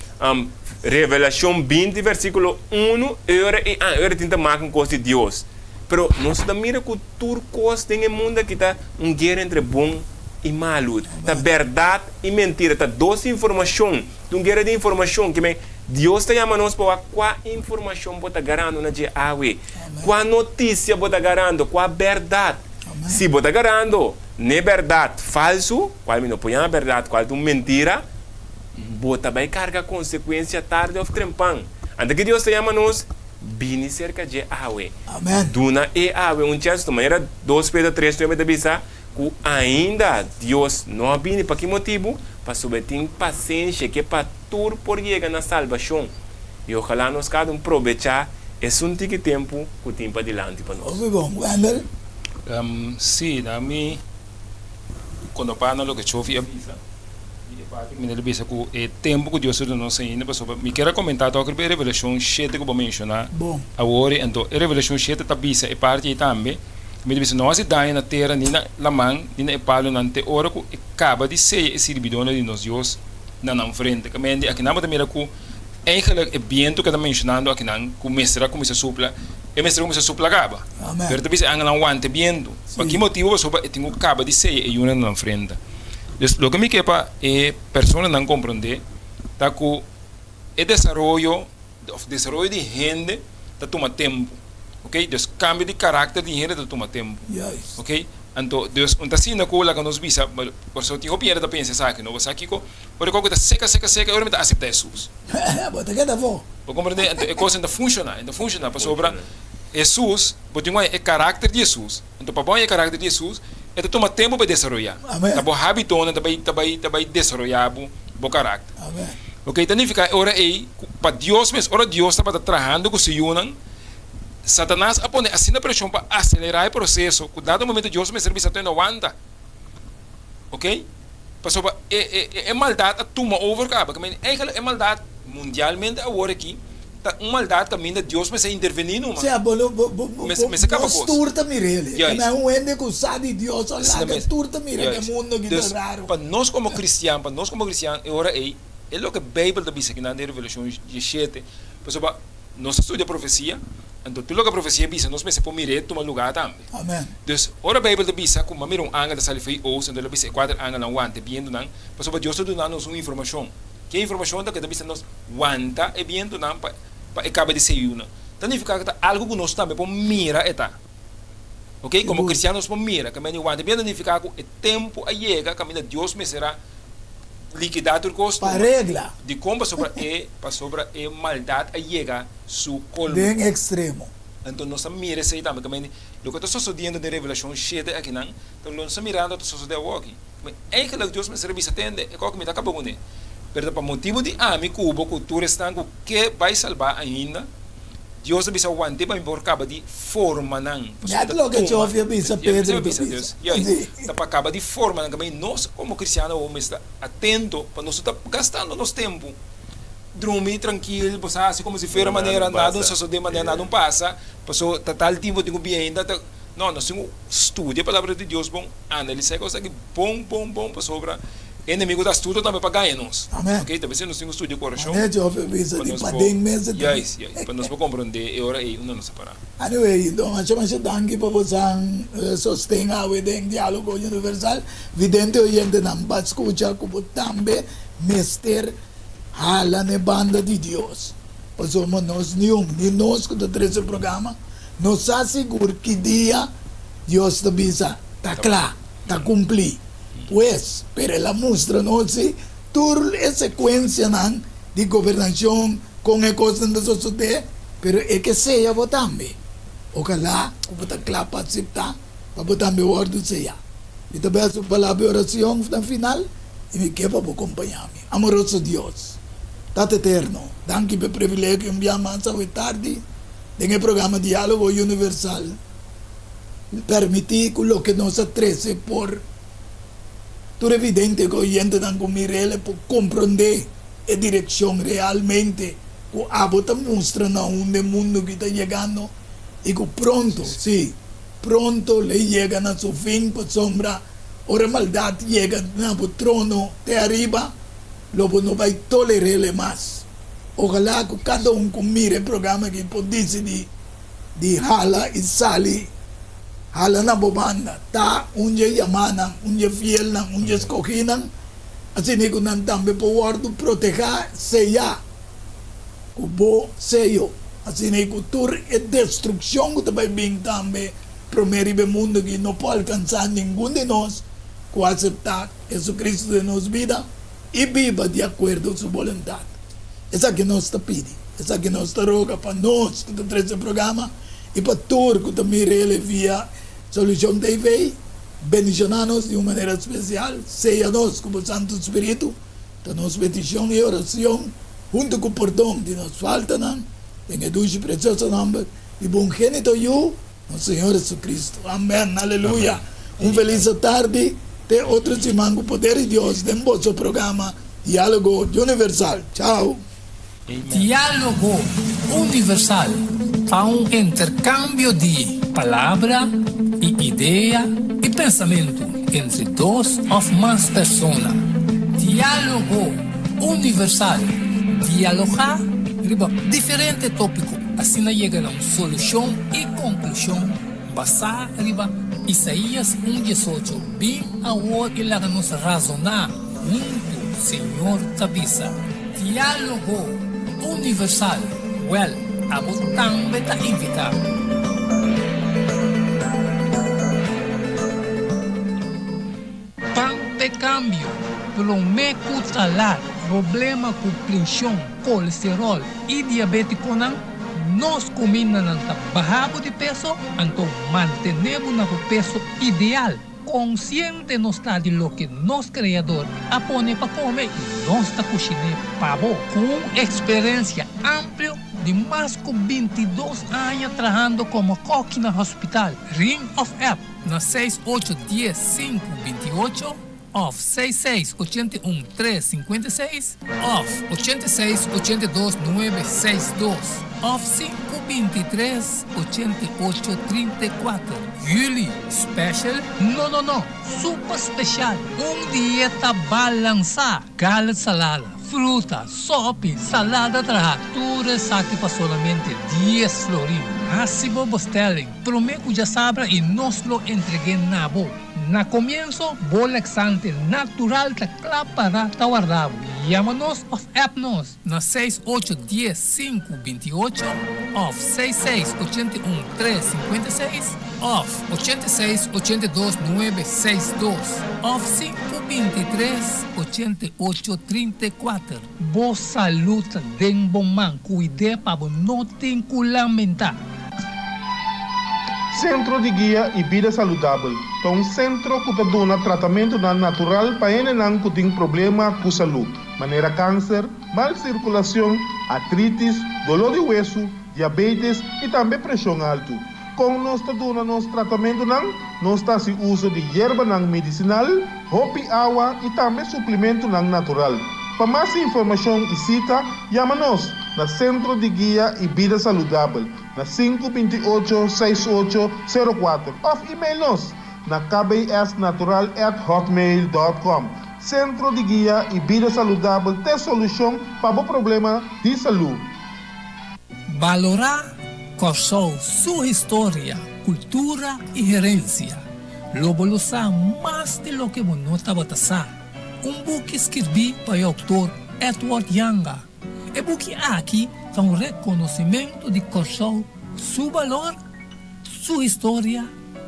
Revelacion binti versiculo uno ora y an ora tin ta maka un cos di Dios. Pero nos ta mira cu tur cos den e mundo aki ta un guera entre bon y malu. Ta berdad y mentira. Ta dos informacion. Ta un guera di informacion. Kimen Dios ta yama nos pa wak kua informashon bo ta garando na dje awe, kua notisia bo ta garando, kua bèrdat. Si bo ta garando n'e bèrdat falsu, kual mi no por yama bèrdat, kual ta un mentira, bo ta bai karga konsekuensia tardi òf trempan. Anto ke Dios ta yama nos? Bini serka dje awe. Duna e awe un chèns. Manera dos Pedro tres nuebe ta bisa. Ku ainda Dios no a bini. Pa ki motibu? Pasobra e tin pasenshi, e ke pa tur por yega na salbashon. I ojalá nos kada un probechá esun tiki tempu ku tin padilanti pa nos. Hopi bon, Wendell. Sí, na mi konopá na loke Chofi a bisa, di e parti ku mi ta bisa ku e tempu ku Dios a duna nos ainda, pasobra mi kier a komentá tòg riba e Revelashon shete ku bo menshoná awor, anto e Revelashon shete ta bisa e parti ei tambe. Mi ta bisa, No hasi daño na tera, ni na laman, ni na e palunan, te ora ku e kaba di seya e sirbidónan di nos Dios na nan frente. Kamendi, akinan bo ta mira ku eigenlijk e bientu ku e ta menshonando akinan ku mester a kuminsá supla, e mester a kuminsá supla kaba. Pero ta bisa e angelnan wanta e bientu. Pa ki motibu? Pasobra e tin ku kaba di seya e yunan na nan frente. Dus, loke mi ke pa e personanan komprondé ta ku e desaroyo òf desaroyo di hende ta tuma tempu. Ok, dus kambio di karakter di hende ta tuma tempu. Juist. Ok, anto dus un ta asina ku laga nos bisa, pasobra tin hopi hende ta pensa esaki, no? Bo sa kiko? Ora e koko ta seka, seka, seka, e ora mi ta aseptá Hesus. Bo ta keda afó. Bo komprendé? Anto e kos no ta funshoná, e no ta funshoná pasobra Hesus, bo tin ku haña e karakter di Hesus. Anto pa bo haña e karakter di Hesus, e ta tuma tempu pa e desaroyá. Amen. Ta bo hábitonan ta bai, ta bai, ta bai desaroyá bo, bo karakter. Amen. Ok, ta nifiká e ora ei ku pa Dios mes, ora Dios tabata trahando ku su yunan, Satanas a pone asina preshon pa aselerá e proseso ku dado momento Dios mester bisa tene wanta. Ok? Pasobra e e e maldat a tuma over kaba. Ke men eigenlijk e maldat mundialmente awor aki ta un maldat kaminda Dios mester intervení numa. Sea bo lo bo bo bo Mester kaba nos kos. tur ta mir'el. Ke Juist. men un hende ku sa di Dios a Asina laga mes. tur ta mira ke Juist. mundo aki ta Dus raro. pa nos komo kristian, pa nos komo kristian e ora ei e loke Beibel ta bisa kinan den Revelashon diesshete pasobra Nos ta studia profesia, anto tur loke profesia bisa nos mester por mir'é tuma lugá tambe. Amen. Dus, ora Beibel ta bisa ku m'a mira un angel ta sali for di oost, anto el a bisa e kuater angelnan wanta e bientunan, pasobra Dios ta duna nos un informashon. Ke informashon ta ku e ta bisa nos wanta e bientunan pa pa e kaba di seyunan? Ta nifiká ku ta algu ku nos tambe por mira e ta. Oke, komo Sigur. kristian nos por mira. Kaminda di wanta e bientu ta nifiká ku e tempu a yega kaminda Dios mester a Likidá tur kos Pa tuma. regla. Dikon? Pasobra e pasobra e maldat a yega su kolmo. Den ekstremo. Anto nos ta mira esei tambe. Kaminda loke ta sosodiendo den Revelashon shete akinan, ta lo nos ta mirando ta sosodé awoki. Kaminda eigenlik Dios mester a bisa, Tende, e kòke mi ta kaba kuné. Pero ta pa motibu di ami ku bo ku tur esnan ku ke bai salbá ainda, Dios a bisa want'é pa mi por kaba di forma nan. Pasobra Net ta loke tuma. Jofi a bisa, Ya, Pedro a ta bisa, bisa. Dios, ya, Sí. ta pa kaba di forma nan. Kaminda nos komo kristiano awor mester ta atento pa nos no ta gastando nos tempu drumi trankil, bo sa hasi komo si fuera Nada manera no nada no pasa. sosodé, manera nada no pasa, pasobra ta tal timpo tin ku bin ainda ta, no, nos tin ku studia e palabra di Dios bon, analisá e kos aki bon, bon, bon, pasobra E enemigo ta astuto tambe pa gaña nos. Amen. Ok, ta bes nos tin ku studia ku orashon. Manera Jove bisa Pa di nos por, paden mes e ta. juist, juist, pa nos por komprondé e ora ei unda nos ta pará. Anyway, don masha masha danki pa bosan sosten awe den Dialogo Universal. Vidente oyentenan ba skucha ku bo tambe mester hala n'e banda di Dios. Pasobra nos niun, ni nos ku ta trese programa, no sa sigur ki dia Dios ta bisa ta kla, ta kumplí. Pues, pero el a mustra nos si tur e sekuensianan di gobernashon kon e kosnan ta sosodé, pero e ke seya bo tambe. Ojalá ku bo ta kla pa aseptá pa bo tambe wòrdu seyá. Mi ta bes un palabra di orashon na final i mi ke pa bo kompañá mi. Amoroso Dios, Tata Eterno, danki pa e privilegio un bia mas awe tardi den e programa Diálogo Universal. Permití ku loke nos a trese por tur evidente ku oyentenan ku mir'el e por komprondé e direkshon realmente ku abo ta mustra na unda e mundu ki ta yegando i ku pronto, sí, pronto lo e yega na su fin pasobra ora maldat yega na bo trono te ariba lo bo no bai toler'el mas. Ojalá ku kada un ku mira e programa aki por disidí. Di hala i sali hala na bo banda ta un dje yamanan, un dje fielnan, un dje skohinan, asina ku nan tambe por wòrdu protehá, seyá ku bo seyo, asina ku tur e destrukshon ku ta bai bin tambe promé riba e mundu aki no por alkansá ningun di nos ku aseptá Jesucristo den nos bida i biba di akuerdo su boluntat. Esaki nos ta pidi, esaki nos ta roga pa nos ku ta trese e programa i pa tur ku ta mira el via Solucion TV. Bendiciona nos di un manera spesial, seya nos ku bo Santu Spiritu, ta nos peticion i oracion hunto ku pordon di nos faltanan, den e dushi precioso nomber di bo ungenito Yu, nos Señor Jesucristo. Amen. Aleluya. Un feliz atardi. Te otro siman ku poder di Dios den boso programa Diálogo Universal. Chao. Diálogo Universal ta un interkambio di palabra i idea i pensamentu entre dos òf mas persona. Diálogo Universal, dialogá riba diferente tópiko asina yega na un solushon i konklushon basá riba Isaías un diesocho, Bin awor i laga nos razoná huntu, Señor ta bisa. Diálogo Universal, Wèl, abo tambe ta invitá. kambio, promé ku ta lat, problema ku preshon, kolesteròl i diabétikonan, nos kumindanan ta baha bo di peso, anto mantené bo na bo peso ideal. Konsiente nos ta di loke nos Kreador a pone pa kome i nos ta kushiné pa bo. Ku un eksperensia amplio di mas ku 22 aña trahando komo kòki na hospital, ring òf app na 6 8 10 5 28 òf 6 6 81 3 56 òf 86 82 9 62 òf 5 23 88 34. Juli special? No, no, no. Super spesial. Un dieta balansá. Garlic salada, fruta, sòpi, salada traha. Tur esaki pa solamente 10 florin. Hasi bo bestelling. Promé ku djasabra i nos lo entreg'é na bo. Na komienso, bo laxante natural ta kla pa ta warda bo. Yama nos òf app nos na 6 8 10 5 28 òf 6 6 81 3 56 òf 86 82 9 62 òf 5 23 88 34. Bo salú den bo man, kuid'é pa bo no tin ku lamentá. Sentro di Guia i Bida Saludabel. Ta un sentro ku ta duna tratamentu natural pa hendenan ku tin problema ku salú, manera kanser, mal sirkulashon, artritis, doló di wesu, diabetes i tambe preshon haltu. Kon nos ta duna nos tratamentunan, nos ta hasi uso di yerbanan medisinal, hopi awa i tambe suplementonan natural. Pa mas informashon i sita, yama nos na Sentro di Guia i Bida Saludabel na 528 6804 òf email nos na kbsnatural@hotmail.com. Sentro di Guia i Bida Saludabel ta solushon pa bo problema di salú. Balorá Kòrsou, su historia, kultura i herensia. Lo bo sa mas di loke bo no tabata sa. Un buki skirbí pa e outor Edward Yanga. E buki aki ta un rekonosementu di Kòrsou, su balor, su historia,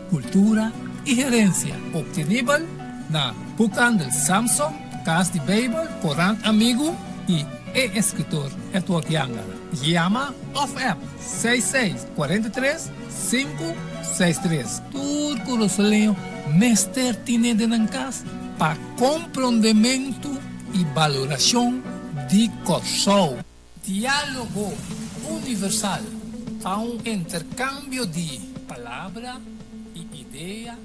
kultura i herensia. Optenibel na Boekhandel Samson, Kas di Beibel, Korant Amigu i e eskritor Edward Yanga. Yama òf app 66 43 563. Tur kurasoleño mester tin den kas pa komprondementu i balorashon di Kòrsou. Diálogo Universal pa un interkambio di palabra i idea.